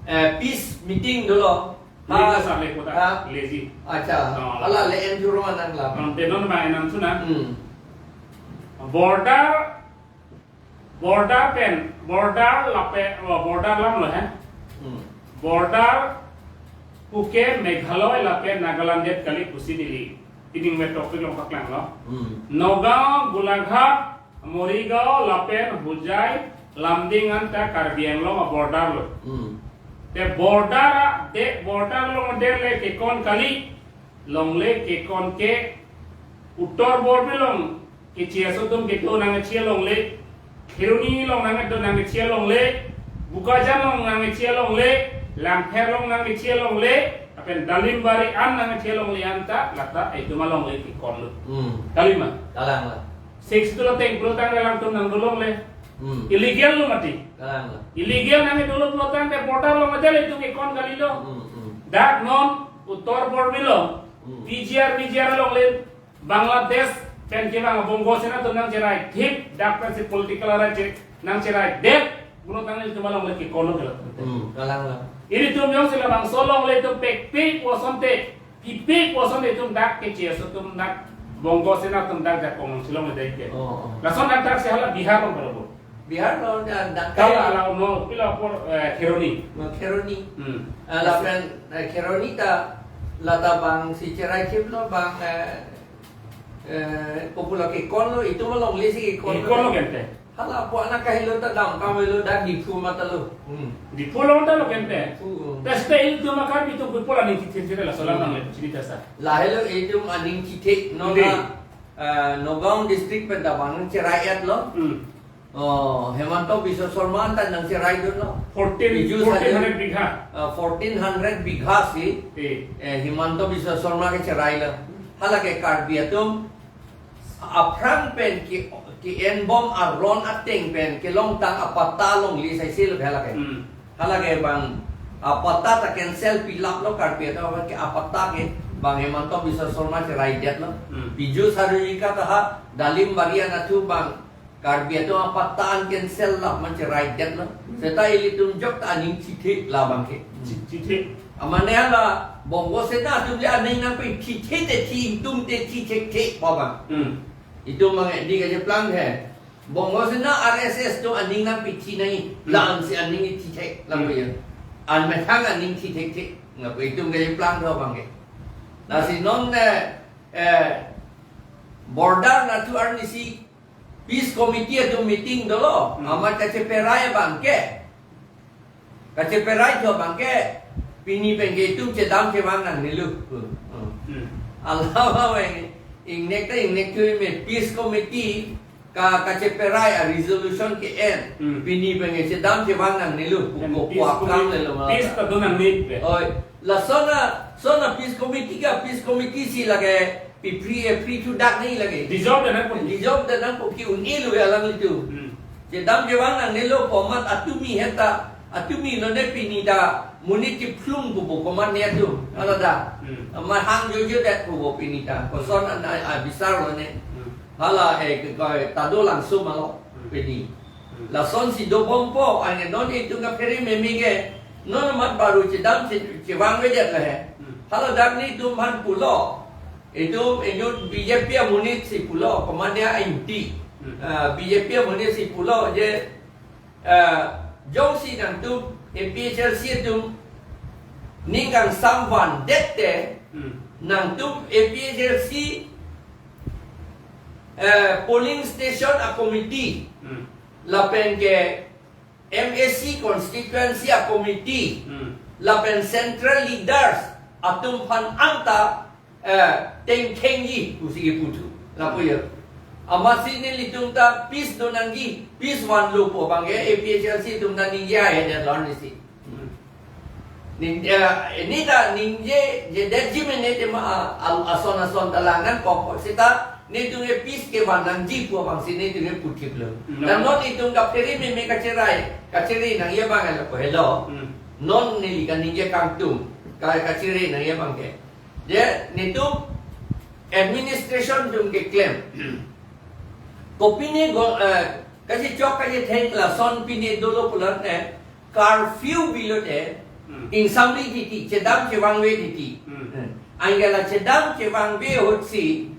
eh, peace meeting dolo. Leko Ha, sa, leko ta, ha? Lazy. Acha. Oh. Hala le-en juro anang la. Ante non ma enam suna. Hmm. Border, border pen, border lapen, oh, border alam lo he. Hmm. Border puke Meghalaya lapen Nagaland det kali pusi neli. Ining me topic along paklanglo. Hmm. Nagaon, Golaghat, Morigaon, lapen Hojai, Lumding anta Karbi Anglong a-border lo. Hmm. Te border a, de border along de le kekon kali, longle kekon ke, Uttor Borbil along keche aso atum kedo nangkeche longle, Kheroni along nangkedo nangkeche longle, Bokajan along nangkeche longle, Langpher along nangkeche longle, lapen Dalimbari an nangkeche longle anta, lata itum alongle kekon lo. Hmm. Kali ma? Kalang lo. Six tu lo teng pulo tangte alangtum nangdo longle. Hmm. Illegal lo mati. Kalang lo. Illegal nangkedo lo pulo tangte border along aja le itum kekon kali lo. Hmm, hmm. Dak non Uttor Borbil along. Hmm. P G R, V G R alongle. Bangladesh pen kevang Bongo Sena atum nangcherai thip, dak pensi political arrange nangcherai det, Kuno tangli itum alongle kekon lo kelo. Hmm, kalang lo. Ilitum jongsi labangso alongle itum pekpek pu asonte, pipek pu asonte itum dak keche aso atum dak Bongo Sena atum dak jakong si longle dai ke. Oh, oh. Lason dak dak si hala Bihar along kelo bo. Bihar along dak dak Kala kai. Ala uno pilo apor, eh, Kheroni. Ma Kheroni. Hmm. Ah, lapen, eh, Kheroni ta lata bang si cherai chip lo bang, eh, eh, popular kekon lo, itum alongle si kekon lo. Kekon lo kente. Hala pu anak kahelo ta dam kam helo dak Diphu mata lo. Hmm. Diphu along ta lo kente. Diphu, hmm. Tes te ilitum akar itum pu pola aning thithe thithe laso alam Hmm. nang le chini tesa. Lahelo itum aning thithe non Hindi. Ha, eh, Nagaon district pen ta bang cherai et lo. Hmm. Oh, Himanta Biswa Sarma ta nangcherai dun lo. Fourteen, Piju fourteen hundred saja. Bigha. Ah, fourteen hundred bigha si, Eh. eh, Himanta Biswa Sarma kecherai lo. Hala ke Karbi atum aphrang pen ke, ke-en bom aron ateng pen kelongtang apatta alongle sai si lo hala ke. Hmm. Hala ke bang apatta ta cancel pilap lo Karbi atum ke apatta ke bang Himanta Biswa Sarma cherai det lo. Hmm. Piju Hazarika ta ha Dalimbari anatthu bang Karbi atum apatta an cancel la man cherai det lo. Seta ilitum jok ta aning thithe labang ke. Chi-, thithe. Amane hala Bongo Sena atum le aning nangpi thithe te thi, itum te thi thekthe pu abang. Hmm. Itum bang di kacheplang he. Bongo Sena R S S atum aning nangpi thi nai. Hmm. La-an si aning thithe la Hmm. pu ya. An methang aning thi thekthe. Lapu itum kacheplang do abang ke. Lasi non, eh, eh, border anatthu arnisi Peace Committee atum meeting dolo, Hmm. amat kacheperai abang ke. Kacheperai tho abang ke, pini pen ke itum chedam chevang nangne lo. Hmm. Hmm. Alama pen ingnek ta ingnek thui me Peace Committee ka, kacheperai a-resolution ke-en. Hmm. Pini pen ke chedam chevang nangne lo. Pen Ko Peace kuakam Committee, le lo ma. Peace ta do nangne pe. Oi, lason a, son a Peace Committee ka, Peace Committee si lake Pi free, eh, free to dak ni lake. Dissolve dan nangpo. Dissolve dan nangpo ke un-e lo ya alanglitum. Hmm. Chedam chevang nangne lo komat atumi heta, atumi lo ne pini ta monit kephlung pupo komat ne atum. Hala da. Hmm. Amat hang jojo det pupo pini ta. Koson an, a, a, bisar lo ne. Hmm. Hala, eh, ke, ke, ta dolangso ma lo Hmm. pini. Hmm. Lasonsi dobompo, anke non itum kaphere meme ke, non amat baru chedam che-, chevangvedet lo he. Hmm. Hala dak nelitum aphan pulo. Itum inut B J P amonit si pulo, komatne a-anti. Hmm. Ah, B J P amonit si pulo, je, ah, jongsi nangtum A P H L C atum ning kangsam vandet te, Hmm. nangtum A P H L C, eh, polling station a-committee, Hmm. lapen ke M A C constituency a-committee, Hmm. lapen central leaders atum aphan anta, eh, tengkhengji pusi kipu thu. Lapu ya. Amatsi nelitum ta peace do nangji, peace vanlo pu abang ke A P H L C atum ta ningje ahedet lo arnisi. Hmm. Ning, eh, neli ta ningjejedetji mene tema, ah, al-, ason ason ta lang nangkok seta nelitum ke peace kevan nangji pu abangsi nelitum ke puthip lo. Hmm. Dan non itum kaphere meme kacherai, kachere nangji abang lo ko helo. Hmm. Non neli kaningje kangtung, ka-, kachere nangji abang ke. Je nelitum administration atum keklem. Kopine go, eh, kachechok kachetheng lason pine dolo pulote, curfew bilo te, Hmm. ingsamri titi, chedam chevangve titi. Hmm. Hmm. Anke la chedam chevangve ahutsi,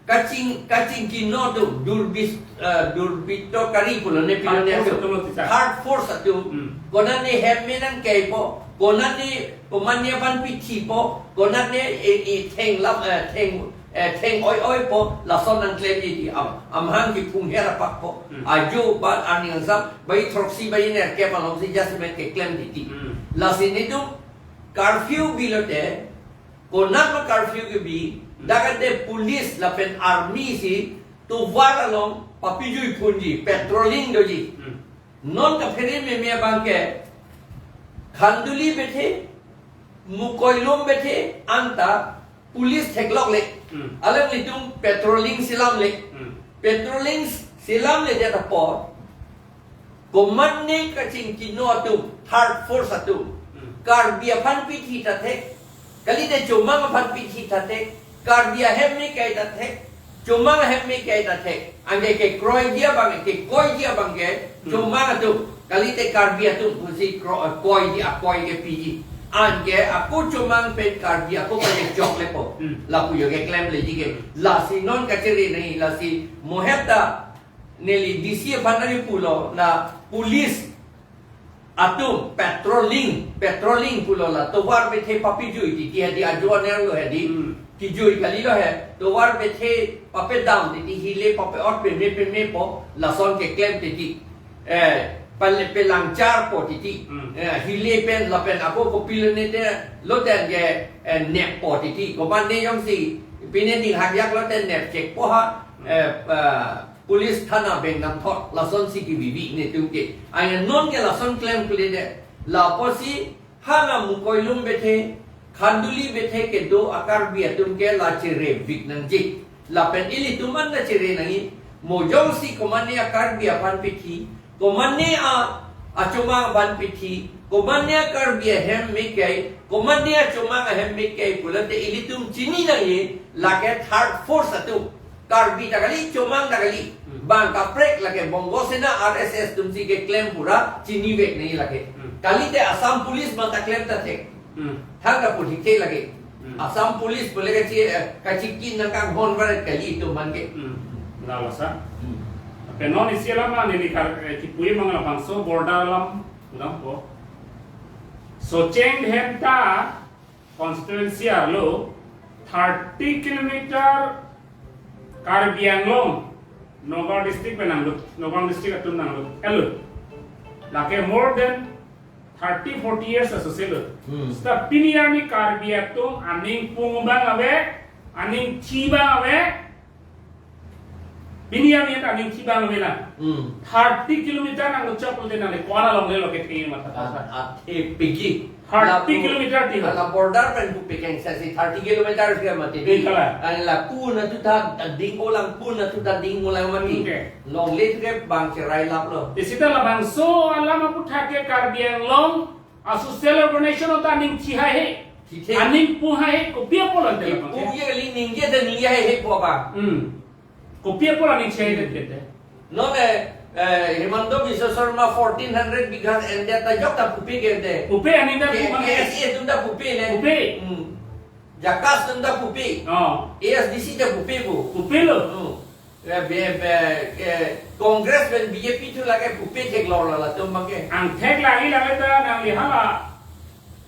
kaching, kachingkino atum, durbis-, eh, durbitokari pulo ne pilo ne Third force atum. Atum lo tisa. Third force atum. Hmm. Konatne hem me nangkeipo, konatne komatne aphan pithipo, konatne e, e theng lam, eh, theng, eh, theng oi oipo, lason nangklem titi am, amahang kiphung her apakpo. Hmm. Ajo ba arni kangsam, bai throksi bai nerkep alongsi adjustment keklem titi. Hmm. Lasi nelitum curfew bilo te, konat ma curfew kebi, Hmm. dak ante police lapen army si tovar along papijui phunji, patrolling doji. Hmm. Non kaphere meme abang ke, Khanduli bethe, Mukoilum bethe, anta police theklok le. Hmm. Alanglitum patrolling selam le. Hmm. Patrolling selam ledet apot, komatne kachingkino atum, third force atum, Hmm. Karbi aphan pithi ta thek, kalite Chomang aphan pithi ta thek, Karbi ahem me kai ta thek, Chomang ahem me kai ta thek. Anke kekroiji abang, kekoiji abang ke, Hmm. Chomang atum. Kalite Karbi atum pusi kro-, koiji, akoiji piji. Anke ako Chomang pen Karbi ako kachechok lepo. Hmm. Lapu jo keklemleji ke. Lasi non kachere nangji, lasi mo het ta neli D C aphan nangji pulo, la police atum patrolling, patrolling pulo, la tovar bethe papijui titi hedi, ajo anerlo hedi. Hmm. Kijui kalilo he, tovar bethe papedam titi, hile pape-ot peme pemepo, lason keklem titi. Eh, pale pelangcharpo titi. Hmm. Eh, hile pen lapen ako kopilo ne te loten ke, eh, neppo titi. Komatne jongsi pine ding hajak loten nepchekpo ha, Hmm. eh, eh, police thana beng nangthot, lasonsi kevivi netum ke. Aya non ke lason klemkledet. Lapusi hala Mukoilum bethe, Khanduli bethe kedo a-Karbi atum ke la cherevik nangji. Lapen ilitum an ta chere nangji. Mo jongsi komatne a-Karbi aphan pithi, komatne a, a-Chomang aphan pithi, komatne a-Karbi ahem me kai, komatne a-Chomang ahem me kai pulote ilitum chini nangji, lake third force atum. Karbi ta kali, Chomang ta kali. Hmm. Bang kaprek lake Bongo Sena, R S S atumsi keklem pura chinivek nangji lake. Hmm. Kalite Assam Police bang ta klem ta thek. Hmm. Thang ta pu thik the lake. Hmm. Assam Police pule kachi, eh, kachikin nangkanghon varet kali itum aphan ke. Hmm. Lalo sa. Hmm. Pen non isi alam neli kar, eh, kipuji abang labangso border alam pudampo. Socheng Dhenta constituency arlo thirty kilometer Karbi Anglong, Nagaon district pen nanglut, Nagaon district atum nanglut, elo. Lake more than thirty, forty years asoselo. Hmm. Seta pini arni Karbi atum aning pung abang ave, aning thi abang ave, pini arni aning thi abang ave na. Hmm. Thirty kilometer nangluchok pulote nangli ko-an alongle lo kethe matha. Ah, ah, the pigi. Thirty kilometer ti ho. La border pen pupe keng sasi thirty kilometer ke mati. Di kala. An lapu na tu ta ding olang, pu na tu ta ding olang mati. Okay. Longle tu ke bang cherai laplo. Di seta labangso alam aputhak ke Karbi Anglong a-social organization ta aning thi haihe. Thi the. Aning pung haihe, kopi apot lo ante labangso. Pung ye kali, ningje ta ningje haihe po ba. Hmm. Kopi apot aning thi haihe Hmm. Te. Non, eh, eh, Himanta Biswa Sarma fourteen hundred bighas ended ta jok ta pupe ke ante. Pupe aning ta K-, pupe. K S A atum ta pupe le. Pupe. Hmm. JACAS atum ta pupe. Oh. A S D C ta pupe po. Pupe lo. Hmm. Eh, be, be, eh, Congress pen B J P thu lake pupe theklor lo latum abang ke. Angthek lagi lagi ta nangli hala,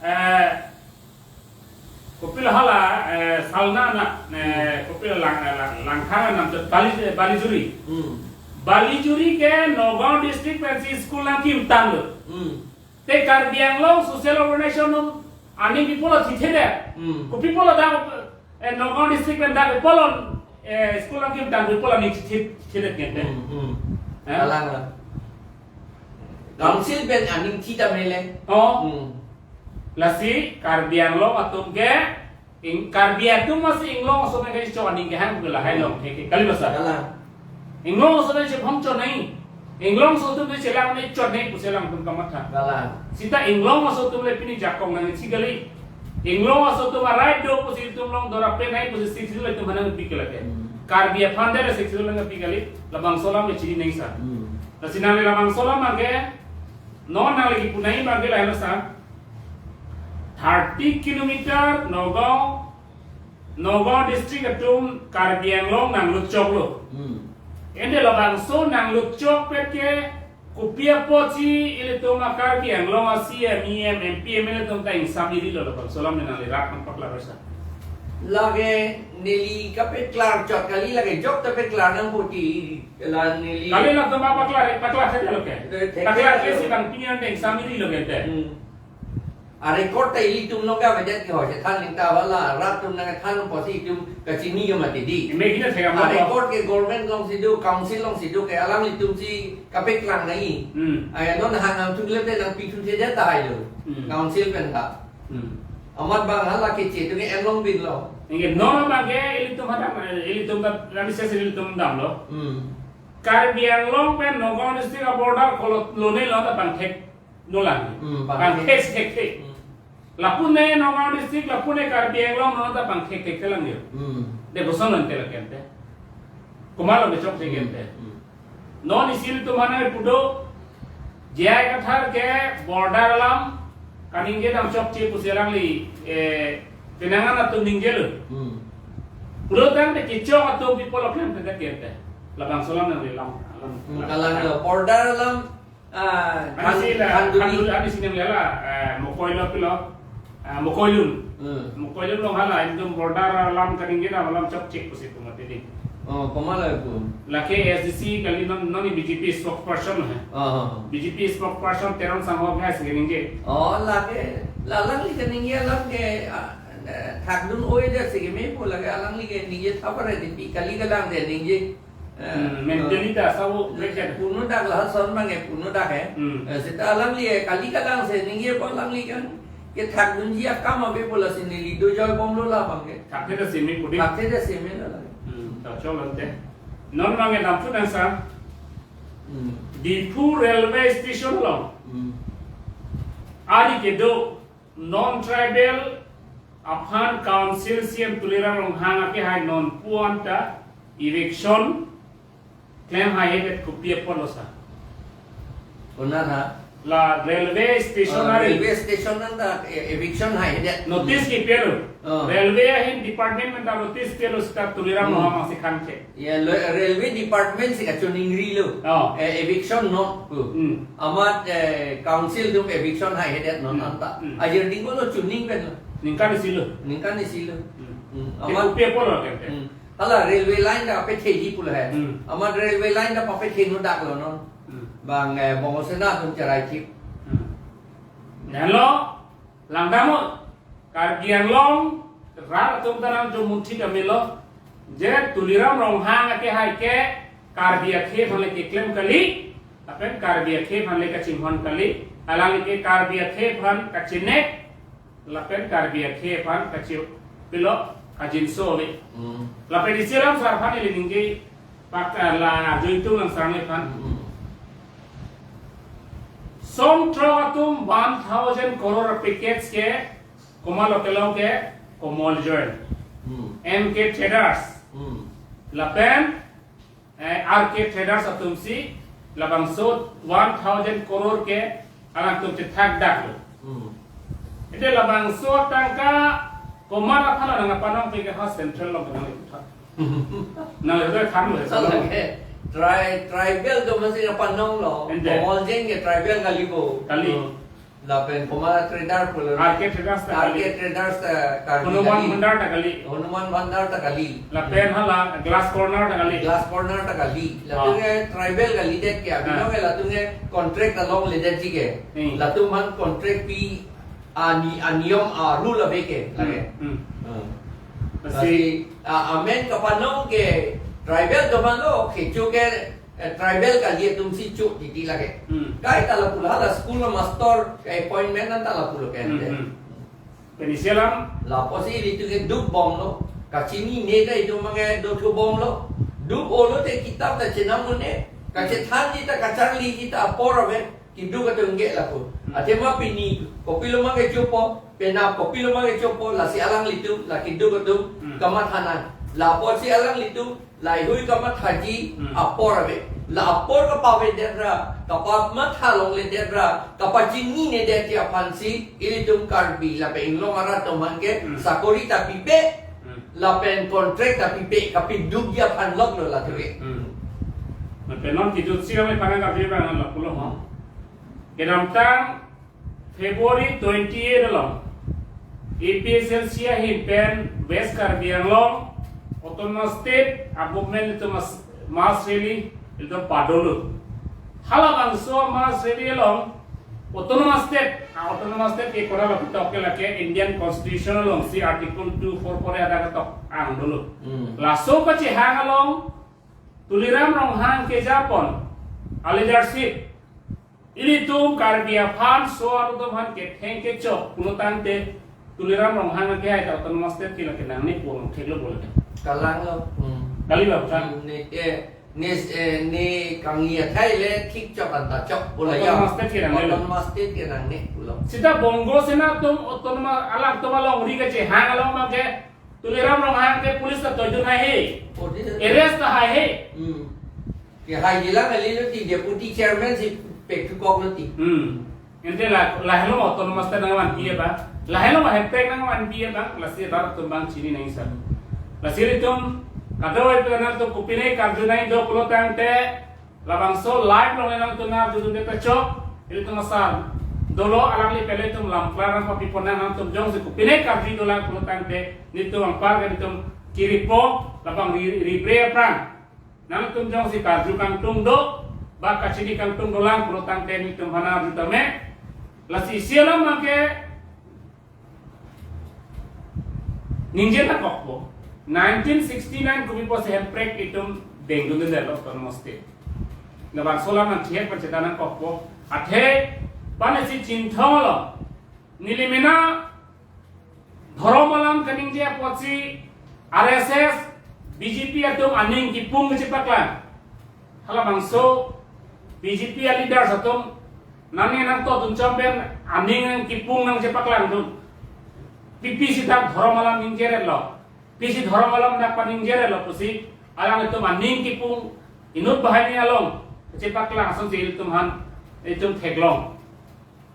eh, kopilo hala, eh, Salna na, eh, kopilo Lang, eh, Lang, Langthang anam tu Bali, Balijuri. Hmm. Balijuri ke Nagaon district pensi school nangkim tanglo. Hmm. Te Karbi Anglong social organization atum aning pi apot lo thithedet. Hmm. Kopi apot lo dak, eh, Nagaon district pen dak kopi apot lo, eh, school nangkim tang kopi apot lo aning thithe, thithedet ngen te. Hmm, hmm. Eh? Alang la. Council pen aning thi ta mele. Oh. Hmm. Lasi Karbi Anglong atum ke, ing-, Karbi atum masi Inglong aso pen kachechok aning kehang pu lahai long thek ke. Kali basa. Kalang. Inglong aso pen chephamchot nangji. Inglong aso atum pen chelang nangchot nangji pusi alangtum kamatha. Kalang. Seta Inglong aso atum le pini jakong nangji kali. Inglong aso atum a-right do pusi itum along dora pen nangji pusi Sixth Schedule itum aphan nangpi ke lake. Hmm. Karbi aphan ta le Sixth Schedule nangpi kali. Labangso alam le chini nangji sa. Hmm. Lasi nangli labangso alam abang ke, non nangli kipu nangji abang ke lahelo sa. Thirty kilometer Nagaon, Nagaon district atum Karbi Anglong nanglutchoklo. Hmm. Ante labangso nanglutchok pet ke kopi apotsi ilitum a-Karbi Anglong a-C E M, E M, M P, M L A atum ta ingsam iri lo labangso alam nangli rat nangpaklar sa. Lake neli kapeklar chot kali, lake jok ta peklar nangpo ti la neli. Kali latum paklar, paklar saja lo ke. Eh, thek Paklar thek ke lo. Si bang pini an ta ingsam iri lo ke te. Hmm. A-record ta ilitum along ke avedet ke ho, chethan ling ta hala, rat atum nangthan apotsi itum kachini ke mati di. Ime kina thek amo. A-record ke government alongsi do, council alongsi do ke alanglitumsi kapeklang nangji. Hmm. Aya non hang nangthu le te nangpi thuthedet tahai lo. Hmm. Council pen ta. Hmm. Amat bang hala keche atum ke en longbin lo. Anke non abang ke ilitum hadak, ilitum ta, kami ses ilitum damlo. Hmm. Karbi Anglong pen Nagaon district a-border kolot lone lo ta bang thek. Nolang. Hmm, bang bang thek. Thek thek thek. Hmm. Lapu ne Nagaon district, lapu ne Karbi Anglong non ta bang thek thek thelang yo. Hmm. De koson non te laken te. Komatlo kechokche ke ante. Hmm. Non isi atum aphan nangpudo, J I Kathar ke border alam kaningje dam chokche pusi alangli, eh, penang an atum ningjelo. Hmm. Pulotangte kechok atum pi apotlo klem pen ke ante. Labangso alam nangli lang, lang, Hmm, lang. Kalanglo, border alam, ah, Ansi la, khan, khanduli. Khanduli, ansi nanglela, eh, Mokoilo pilo, eh, Mokoilun. Hmm. Mokoilun along hala, itum border alam kaningje dam alam chokche pusi pu mati di. Oh, komatlo pu? Lake A S D C kali, non, non B J P spokesperson hai. Oh, oh, oh. B J P spokesperson Teron Sangho hai si kaningje. Oh, lake, la alangli kaningje alam ke, ah, eh, thakdun oi det si keme pu, lake alangli kaningje thapar di pi kali kalang de ningje. Eh, Hmm, mentally eh, ta sabo eh, break kan. Punu dak la son bang eh, punu dak eh. Hmm. Eh, seta alangli eh, kali kalang si ningje pu alangli kan. Ke thakdunji akam ave pu lasi neli dojoi bomlo labang ke. Thakthedet si me pu di. Thakthedet si melo la. Hmm, ta chok lo ante. Non bang eh lampu nangsa. Hmm. Diphu railway station along. Hmm. Ari kedo non-tribal aphan council C E M Tuliram Ronghang akehai non pu anta eviction klem haihedet, kopi apotlo sir? Konat ha? La railway station Oh, ari. Railway station anta, eh, eviction haihedet. Notice kepilo. Oh. Railway ahin department anta notice pilo seta Tuliram Hmm. Ronghang si khan ke. Ya, lo, railway department si kachiningrilo. Oh. Eh, eviction not pu. Hmm. Amat, eh, council atum eviction haihedet non Hmm. anta. Hmm. Ajir dingko lo chining pen lo. Ningkan isi lo. Ningkan isi lo. Hmm. Hmm. Ke Amat kopi apotlo ke ante? Hmm. Hala railway line ta papetheji pulo hai. Hmm. Amat railway line ta papethe nu dak lo non. Hmm. Bang, eh, Bongo Sena atum cherai thip. Hmm. Nelo, langdamnon, Karbi Anglong rat atum ta nangchomon thik amelo, je Tuliram Ronghang akehai ke Karbi akhei aphan le keklem kali, lapen Karbi akhei aphan le kachinghon kali, alangli ke Karbi akhei aphan kachinek, lapen Karbi akhei aphan kachi pilo kachinso ave. Hmm. Lapen isi alam sir aphan ili ningje pak, eh, la arju itum lang sir aphan. Hmm. Songthrok atum one thousand crore package ke komatlo kelong ke, Komol Join. Hmm. M K Traders. Hmm. Lapen, eh, R K Traders atum si labangso one thousand crore ke alangtum chethak dak lo. Hmm. Ante labangso tangka komat aphan nangpanong pi ke ha central along nang ithak. Nang itu kan lo. Salah ke. Tri-, tribal atum si nangpanong lo. Ante. Komol Join ke tribal kali bo. Kali. Hmm. Lapen komat Trader pulo. R K Traders ta R K kali. Traders ta kali. Hanuman Bhandar ta kali. Hanuman Bhandar ta kali. Lapen hala Glass Corner ta kali. Glass Corner ta kali. Ah. Latum ke tribal kalidet ke. Abang Ah. ke latum ke contract along ledet ji ke. Hmm. Latum aphan contract pi ani, aniyom a rule ave ke. Hmm. Lake. Hmm. Hmm. Lasi Lasi, ah, amen kapanong ke tribal atum aphan lo, kecho ke eh, tribal kali atum si cho titi lake. Hmm. Kaita lapulo, hala school master ke appointment anta lapulo ke Hmm, ante. Hmm. Pen isi alam? Lapusi ilitum ke duk bomlo. Kachinine ta itum abang ke dothu bomlo. Duk olo te kitap ta chenam un-e. Kachethanji ta kacharliji ta apor ave. Keduk atum ke lapu. Hmm. Athema pini kopilo abang ke chopo. Penap kopilo abang ke chopo. Lasi alanglitum, la keduk atum Hmm. kamathanan. Lapusi alanglitum laheihui kamathaji Hmm. apor ave. La apor kapavedet ra, kapamatha longledet ra, kapachininedet ji aphan si, ilitum Karbi lapen inglong arat atum aphan ke, Hmm. sakori ta pipe, Hmm. lapen contract ta pipe, kapedukji aphan lok lo latum ke. Hmm. Lapen non keduk si kami panang kapi panang lapulo ho. Kedamtang February twenty-eight along, A P H L C ahin pen West Karbi Anglong Autonomous State a-movement itum mass, mass rally itum padolo. Halabangso mass rally along Autonomous State, a-Autonomous State ke koda lapu tok ke lake Indian Constitution alongsi Article two four four A hadak tok ang dolo. Hmm. Laso kachehang along Tuliram Ronghang kejapon a-leadership ilitum Karbi aphan, so atum aphan ketheng kechok pulo tangte Tuliram Ronghang akehai ta Autonomous State ke lake nangne pu along theklo bole. Kalanglo. Hmm. Kali ba, Bhutan? Hmm, ne, eh, ne, eh, ne kangni athai le thik chok anta chok bole ya. Autonomous State ke nangne lo. Autonomous State ke nangne pulo. Seta Bongo Sena atum Autonomous alangtum alongri kachehang along abang ke Tuliram Ronghang ke police ta toidun haihe. Oh, dia. Arrest ta haihe. Hmm. Kehaijilang kali lo ti, deputy chairman si pekthukok lo ti. Hmm. Ante la, lahelo autonomous ta nangvanpi abang. Lahelo ma hempek nangvanpi abang. Lasi rat atum abang chini nangji sa. Lasi ilitum kadokave pen nangtum kopine karju nangji do pulo tangte, labangso live along nangtum nang judun de pechok, ilitum asar dolo, alangli pele ilitum lam klar nangpapi pon nang, nangtum jongsi kopine karju dolang pulo tangte, nelitum anpar ke nelitum kiripo, labang ri, ribre aphrang. Nangtum jongsi karju kangtung do, ba kachini kangtung dolang pulo tangte nelitum aphan arju tame. Lasi isi alam abang ke ningje nangkokpo. Nineteen sixty-nine kopi pusi hemprek itum dengdundetlo autonomous state. Labangso alam nangchihek pen cheta nangkokpo. Athe, bang isi chinthong lo. Neli mena dhorom alam kaningje apotsi R S S, B J P atum aning kipung kachepaklang. Halabangso B J P aleaders atum nangning nangtotdun chom pen aning nangkipung nangchepaklangdun. Pi, pisi dak dhorom alam ningjeretlo, pisi dhorom alam dak paningjeretlo pusi alanglitum aning kipung inut banghini along chepaklang asonsi ilitum aphan itum theklong.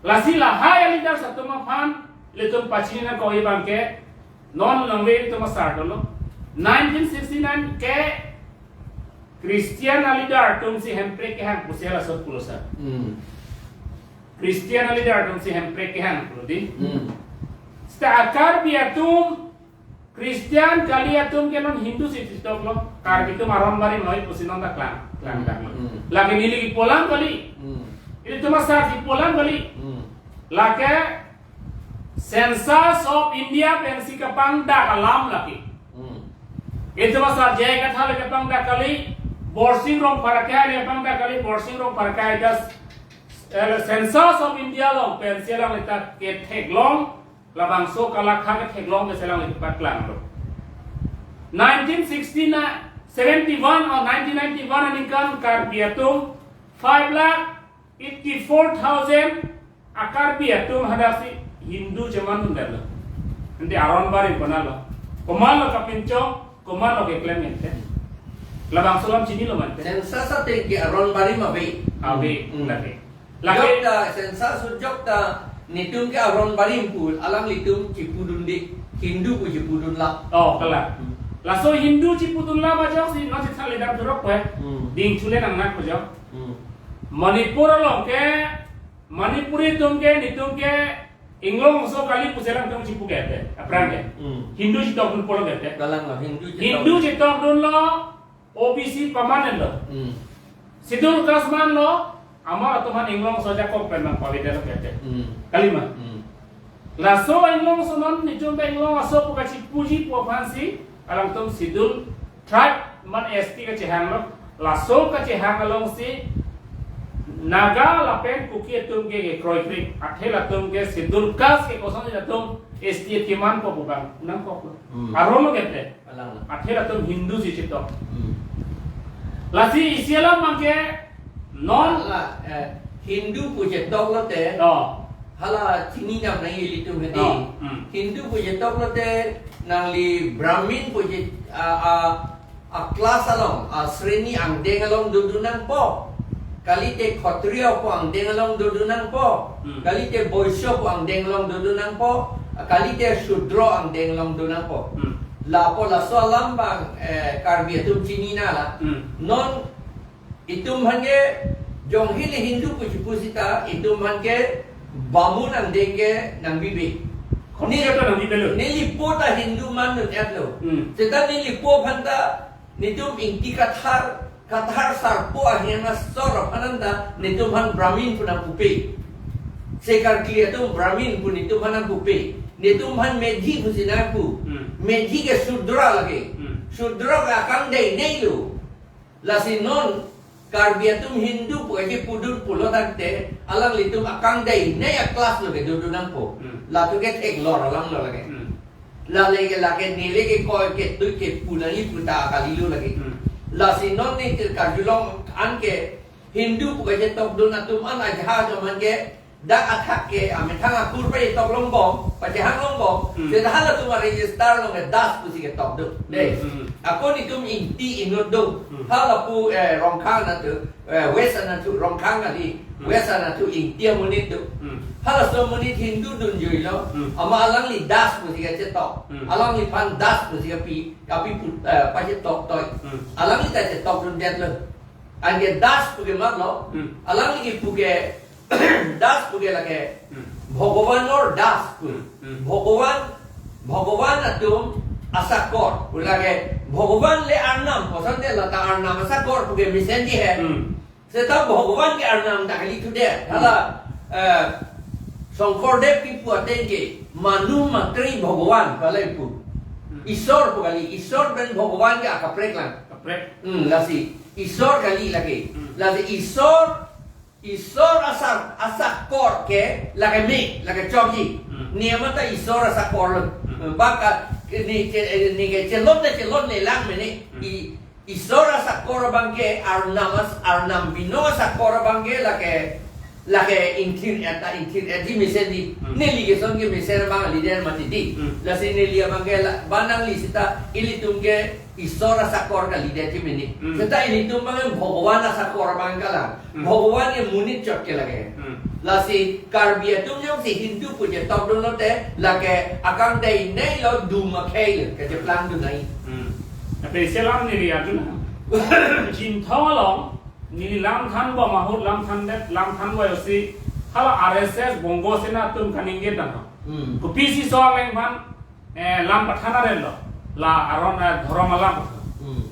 Lasi lahai aleaders atum aphan ilitum pachini nangkok abang ke, non longve ilitum asar dolo. Nineteen sixty-nine ke Christian aleader atumsi hemprek kehang pusi laso pulo sa. Hmm. Christian aleader atumsi hemprek kehang pulo di. Hmm. Seta Karbi atum Christian kali atum ke non Hindu si chetoklo. Karbi atum aron barim noi pusi non ta klang, klang, klang. Hmm. Lake neli kipu alam kali. Hmm. Ilitum asar kipu alam kali. Hmm. Lake Census of India pensi kapangdak alam lake. Hmm. Ilitum asar J I Kathar le kapangdak kali, Borsing Rongphar akai le kapangdak kali, Borsing Rongphar akai das, eh, Census of India along pensi alanglita ketheklong, labangso kalakha ketheklong pensi alangli paklanglo. Nineteen sixty na, seventy-one or nineteen ninety-one aningkan Karbi atum five lakh eighty-four thousand a-Karbi atum hadaksi Hindu chemandundetlo. Ante aron barim konatlo? Komatlo kapinchong, komatlo keklem ante? Labangso alam chinilo ma ante? Census ateng ke aron barim ave. Ave, hmm, lake. Lake. Jokta, census jokta, netum ke aron barim pu alanglitum chipudunde, Hindu pu chipudunla. Oh, kalang. Hmm. Laso Hindu chipudunla ma joksi, non chithali dam jurok pe. Hmm. Ding chule nangnak pu jok. Hmm. Manipur along ke, Manipuri atum ke, netum ke, Inglong aso kali pusi alangtum chipu ke ante, aphrang ke. Hmm. Hindu chitokdun pulo ke ante. Kalang lo, Hindu chitok. Hindu chitokdunlo, O B C permanent lo. Hmm. Schedule caste manlo, amar atum aphan Inglong aso ajakong pen nangpavedetlo ke ante. Hmm. Kali ma? Hmm. Laso Inglong aso non nelitum ta Inglong aso pu kachipuji pu aphansi alangtum Schedule Tribe man S T kachehanglo. Laso kachehang alongsi Naga lapen Kuki atum ke kekroikre, athe latum ke Schedule Caste ke kosonsi latum S T kemanpo pu abang nangkoklo. Hmm. Aron lo ke ante. Kalang lo. Athe latum Hindu si chitok. Hmm. Lasi isi alam abang ke non. Hala, eh, Hindu pu chitok lote. Oh. Hala chinidam nangji ilitum hedi. Oh. Hmm. Hindu pu chitok lote nangli Brahmin pu chi, a, a, a-class along, a-sreni angdeng along dodun nangpo. Kalite Kshatriya pu angdeng along dodun nangpo. Hmm. Kalite Vaishya pu angdeng along dodun nangpo. Kalite Shudra angdeng along dodun nangpo. Hmm. Lapu laso alam abang, eh, Karbi atum chinine la. Hmm. Non itum aphan ke jongsi le Hindu pu chipu seta, itum aphan ke Bamun angdeng ke nangbibe. Khonsi ta nangbibelo. Nelipo ta Hindu mandun-etlo. Hmm. Seta nelipo aphan ta netum Ingti Kathar, Kathar sarpo ahem asor aphan ta netum aphan Brahmin pu nangpupe. Sekarkli atum Brahmin pu netum aphan nangpupe. Netum aphan Medhi pusi nangpu. Hmm. Medhi ke Shudra lake. Hmm. Shudra ke akangdeinei lo. Lasi non Karbi atum Hindu pu kachipudun pulo tangte, alanglitum akangdeinei a-class lo kedodun nangpo. Hmm. Latum ke theklor alam lo lake. Hmm. Lale ke lake neli ke koi ke tui ke pu nangji pu ta kalilo lake. Hmm. Lasi non neli karjulong an ke Hindu pu kachetokdun atum an ajahak atum an ke Dak athak ke amethang akur pachetok longbom, pachehang longbom. Hmm. Seta halatum a-register along ke Das pusi ketok do. Dei. Hmm, hmm. Ako nitum Ingti inut do. Hmm. Halapu, eh, Rongkhang anatthu, eh, West anatthu, Rongkhang kali, Hmm. West anatthu Ingti amonit do. Hmm. Halaso amonit Hindu dunjui lo. Hmm. Amat alangli Das pusi kachetok. Hmm. Alangliphan Das pusi kapi, kapi pu-, eh, pachetok toi. Hmm. Alangli ta chetok dundet lo. Anke Das pu ke mat lo. Hmm. Alangli kipu ke Das pu ke lake Hmm. Bhagwan or Das pu. Hmm. Hmm. Bhagwan, Bhagwan atum asakor. Pu lake Bhagwan le Arnam, koson de lata Arnam asakor pu ke mesenji he. Hmm. Seta Bhagwan ke Arnam ta kali thu de. Hmm. Hala, eh, Shongkordev kipu ateng ke Manu Matri Bhagwan pu lake pu. Hmm. Isor pu kali, Isor pen Bhagwan ke akaprek lang. Kaprek. Hmm, lasi Isor kali lake. Hmm. Lasi Isor Isor asar, asakor ke lake me, lake chokji. Hmm. Ne amat ta Isor asakor lo. Hmm. Baka ne che, ne ke chelon ne chelon ne lang mene. Hmm. I, Isor asakor abang ke Arnam as, Arnam binong asakor abang ke lake, lake Ingthir-et ta Ingthir-etji mesenji. Hmm. Neli ke son ke mesen abang leader mati di. Hmm. Lasi neli abang ke la, ba nangli seta ilitum ke Isor asakor kali detji mene. Hmm. Seta ilitum abang Bhagwan asakor abang kalang. Hmm. Bhagwan ke monit chot ke lake. Hmm. Lasi Karbi atum jongsi Hindu pu chetok dun lote lake akangdei nei lo dum akhei lo kacheplang dun nai. Hmm. Tapi selam neli arjuna. Chinthong along neli lam thanbom ahut lam thandet lam thanbom ahutsi hala R S S Bongo Sena atum kaningje tanglo. Hmm. Kopisi so aleng aphan, eh, lam pathan aret lo. La aron, eh, dhorom alam. Hmm.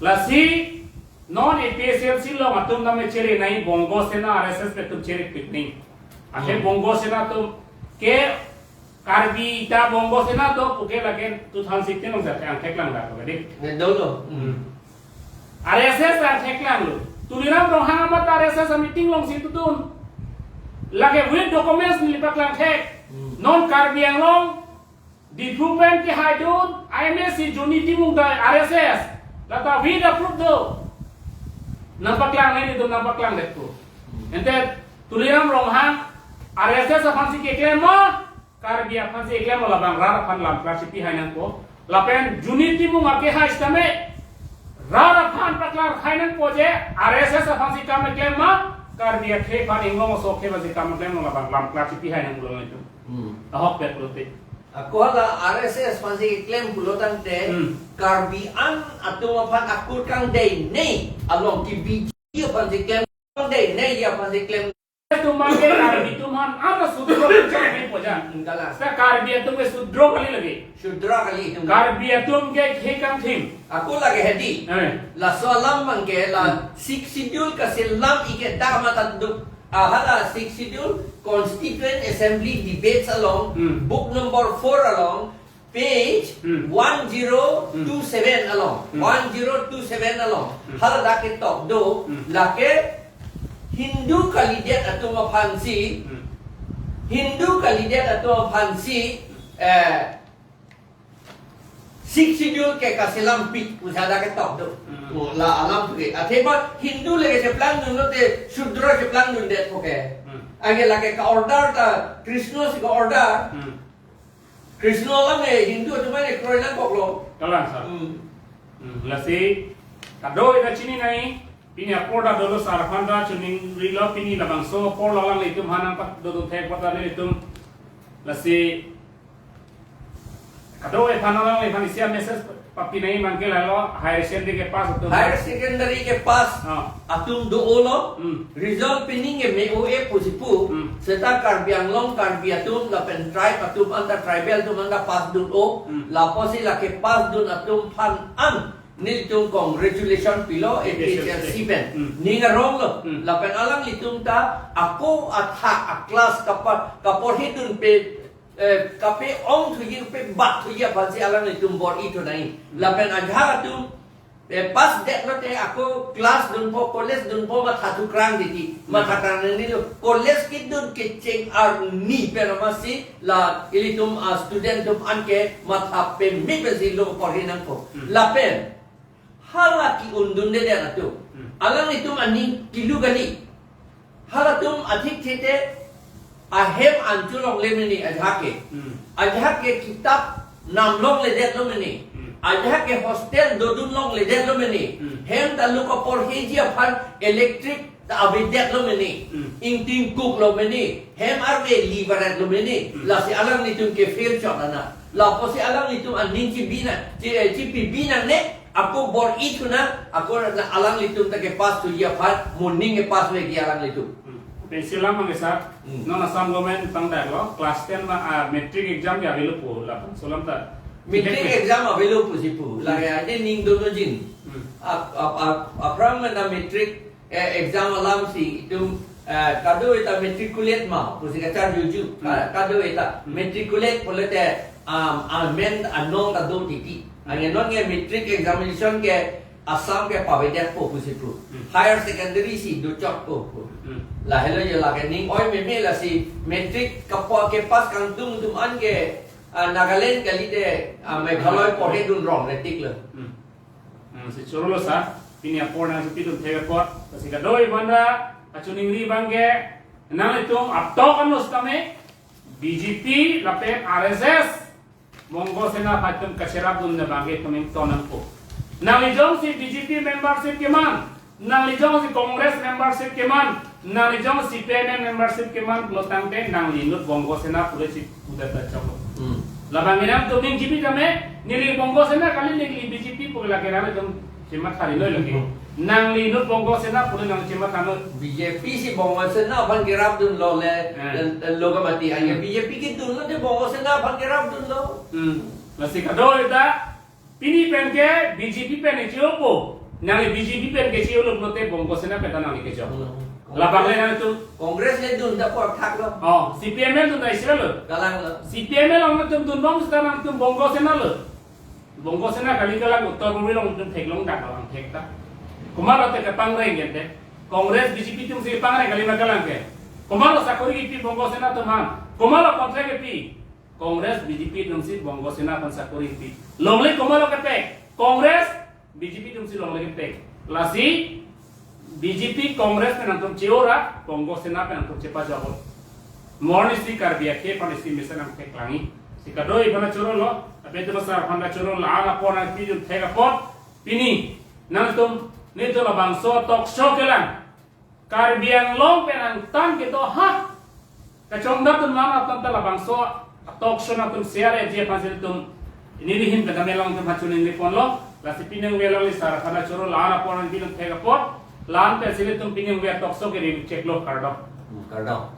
Lasi non A P H L C along atum tame chere nai Bongo Sena R S S pen atum chere pik nai. Akhir Hmm. Bongo Sena atum ke Karbi ta Bongo Sena do pu ke lake two thousand sixteen along jat angthek lang dak tadi. Ne dolo. Hmm. R S S angthek lang lo. Tuliram Ronghang amat R S S a meeting alongsi tutun. Lake with documents neli paklang thek. Hmm. Non Karbi Anglong Diphu pen kehai dun, I M A si Juni Timung ta R S S. Lata with approve do. Nangpaklang nai nelitum nangpaklang det pu. Ante Tuliram Ronghang R S S aphansi keklem ma, Karbi aphansi keklem ma labang rat aphan lam klar chipi hai nangpo. Lapen Juni Timung akehai sitame rat aphan paklar hai nangpo je R S S aphansi kam keklem ma, Karbi akhei aphan inglong aso akhei aphansi kam keklem ma labang lam klar chipi hai nangpo nelitum. Hmm. Ahok pet pulote. Ako hala R S S aphansi keklem pulo tangte Hmm. Karbi an atum aphan akur kangdei nei along kebiji aphansi klem kangdei nei aphansi klem. Atum abang ke Karbi atum aphan apa Sudro kecil ni pojan. Enggak lah. Seta Karbi atum ke Sudro kali lake. Sudro kali atum. Karbi atum ke khei kangthim. Ako lake hedi. Eh. Laso alam abang ke la Hmm. Sixth Schedule kaselam ike dak mata duk. Ahala Sixth Schedule Constituent Assembly debates along, Hmm. book number four along, page Hmm. one zero two seven along, Hmm. one zero two seven along. Hmm. Hala dak ketok do, Hmm. lake Hindu kalidet atum aphansi, Hmm. Hindu kalidet atum aphansi, eh, Sixth Schedule ke kaselam pik, pu sa dak ketok do. Hmm. Oh, la alam tu ke. Athema Hindu lake cheplang dun lote Sudro cheplang dundet pu ke. Hmm. Anke lake ka-order ta Krishna si ka-order. Hmm. Krishna alam ke Hindu atum ke kroi nangkok lo. Kalang sir. Hmm. Hmm. Lasi kadokave ta chini nai. Pini apor ta dolo sir aphan ta chiningrilo pini labangso apor lo alanglitum aphan nangpado thek apot ta nelitum. Lasi kadokave aphan alangliphan isi a-message papi nai abang ke lalo higher secondary ke pass atum. Higher secondary ke pass Ah. atum do-o lo. Hmm. Result pining ke me-o-e pusi pu. Hmm. Seta Karbi Anglong Karbi atum lapen tribe atum anta tribal atum anta pass dun-o. Hmm. Lapusi lake pass dun atum aphan an nelitum congratulation pilo A P H L C pen. Hmm. Ning arong lo. Hmm. Lapen alanglitum ta ako athak a-class kapa, kaporhi dunpe, eh, kape-ong thuji, kapebat thuji aphansi alanglitum bor-i thu nai. Hmm. Lapen ajahak atum, eh, pass det lote ako class dunpo, college dunpo matha thukrang titi. Hmm. Matha krang nangne lo. College kedun kecheng arni pen amatsi la ilitum a-student atum anke matha peme pensi lo porhi nangkok. Hmm. Lapen hala ke-un dundedet atum. Hmm. Alanglitum aning kilu kali. Halatum athik thete ahem anchot longle mene ajahak ke. Hmm. Ajahak ke kitap nam longledetlo mene. Hmm. Ajahak ke hostel dodun longledetlo mene. Hmm. Hem ta loko porheji aphan electric ta avedetlo mene. Hmm. Ingtingkuklo mene. Hem arve li varetlo mene. Hmm. Lasi alanglitum ke fail chot ana. Lapusi alanglitum aning chibi nang, chi, eh, chipibi nangne, ako bor-i thu nang, ako na alanglitum ta kepass thuji aphan, moning kepass veji alanglitum. Hmm. Pensi lam angke sir, Hmm. non Assam government tangdaklo, class ten ma, ah, matric exam ke avelo pu, lapu, so lam ta. Matric Matric exam avelo pusi pu, Hmm. lake ade ning dono jin. Hmm. Ap, ap, ap, aphrang mena matric, eh, exam alamsi itum, eh, kado-eta matriculate ma pusi kacharjuju. Hmm. Ka-, kado-eta Hmm. matriculate pulote, um, amen anong ta do titi. Hmm. Anke non ke matric examination ke Assam ke pavedetpo pusi pu. Hmm. Higher secondary si dochotpo pu. Hmm. Lahelo jo lake ning oi meme lasi matric kapo kepass kangtung atum an ke, ah, Nagaland kalite, ah, Meghalaya Hmm. porhedun rong retik lo. Hmm. Hmm, si chorolo sir, pini apor nangsi pidun thek apot, si kadoi manda, kachiningri abang ke, nanglitum atok anus tame, B J P, lapen R S S, Bongo Sena aphan itum kacherapdun abang ke itum ington nangpo. Nangli jongsi B J P membership keman, nangli jongsi Congress membership keman, nangli jongsi C P I M membership keman pulo tangte nangli inut Bongo Sena pulo si udah tercok. Hmm. Labang inam tuming G P kami, neli Bongo Sena kali neli B J P pu lake nangtum chematha ri noi lake. Hmm. Nangli inut Bongo Sena pulo nang chematha noi. B J P si Bongo Sena aphan kerapdunlo le, Eh. le, le lo kamati. Anke Hmm. B J P kedunlo te Bongo Sena aphan kerapdunlo. Hmm. Lasi kadoi ta, pini pen ke B J P pen ke chiopo. Nangli B J P pen ke chiolo pulote Bongo Sena pen ta nangli kejok. Hmm. Labang le nangtum. Congress le dun ta por thaklo. Oh, C P M le dun ta isi lo. Kalanglo. C P M le nangtum dunbom seta nangtum Bongo Sena lo. Bongo Sena kali kalang Uttar Purbi along itum theklong dak abang thek ta. Komatlo te kepangreng gente. Congress B J P atumsi kepangreng kali ma kalang ke. Komatlo sakori kipi Bongo Sena atum aphan. Komatlo contract kipi. Congress B J P atumsi Bongo Sena aphan sakori kipi. Longle komatlo kepek. Congress B J P atumsi longle kepek. Lasi B J P Congress pen nangtum che-ora, Bongo Sena pen nangtum chepajok. Mo arnisi Karbi akhei aphan isi mesen nangtheklangji. Si kadoi aphan chorolo, ape tu masa aphan chorolo, la-an apor nangpidun thek apot, pini, nangtum, nelitum labangso talk show kelang. Karbi Anglong pen angtan kedo ha. Kachongdat atum aphan ta labangso talk show nangtum share ji aphansi nelitum neli ahin pen ta me alangtum aphan chiningri ponlo. Lasi pini ningve along sir aphan choro la-an apor nangpidun thek apot. La-an pensi nelitum pini ningve talk show ke ri cheklo, kardom. Hmm, kardom.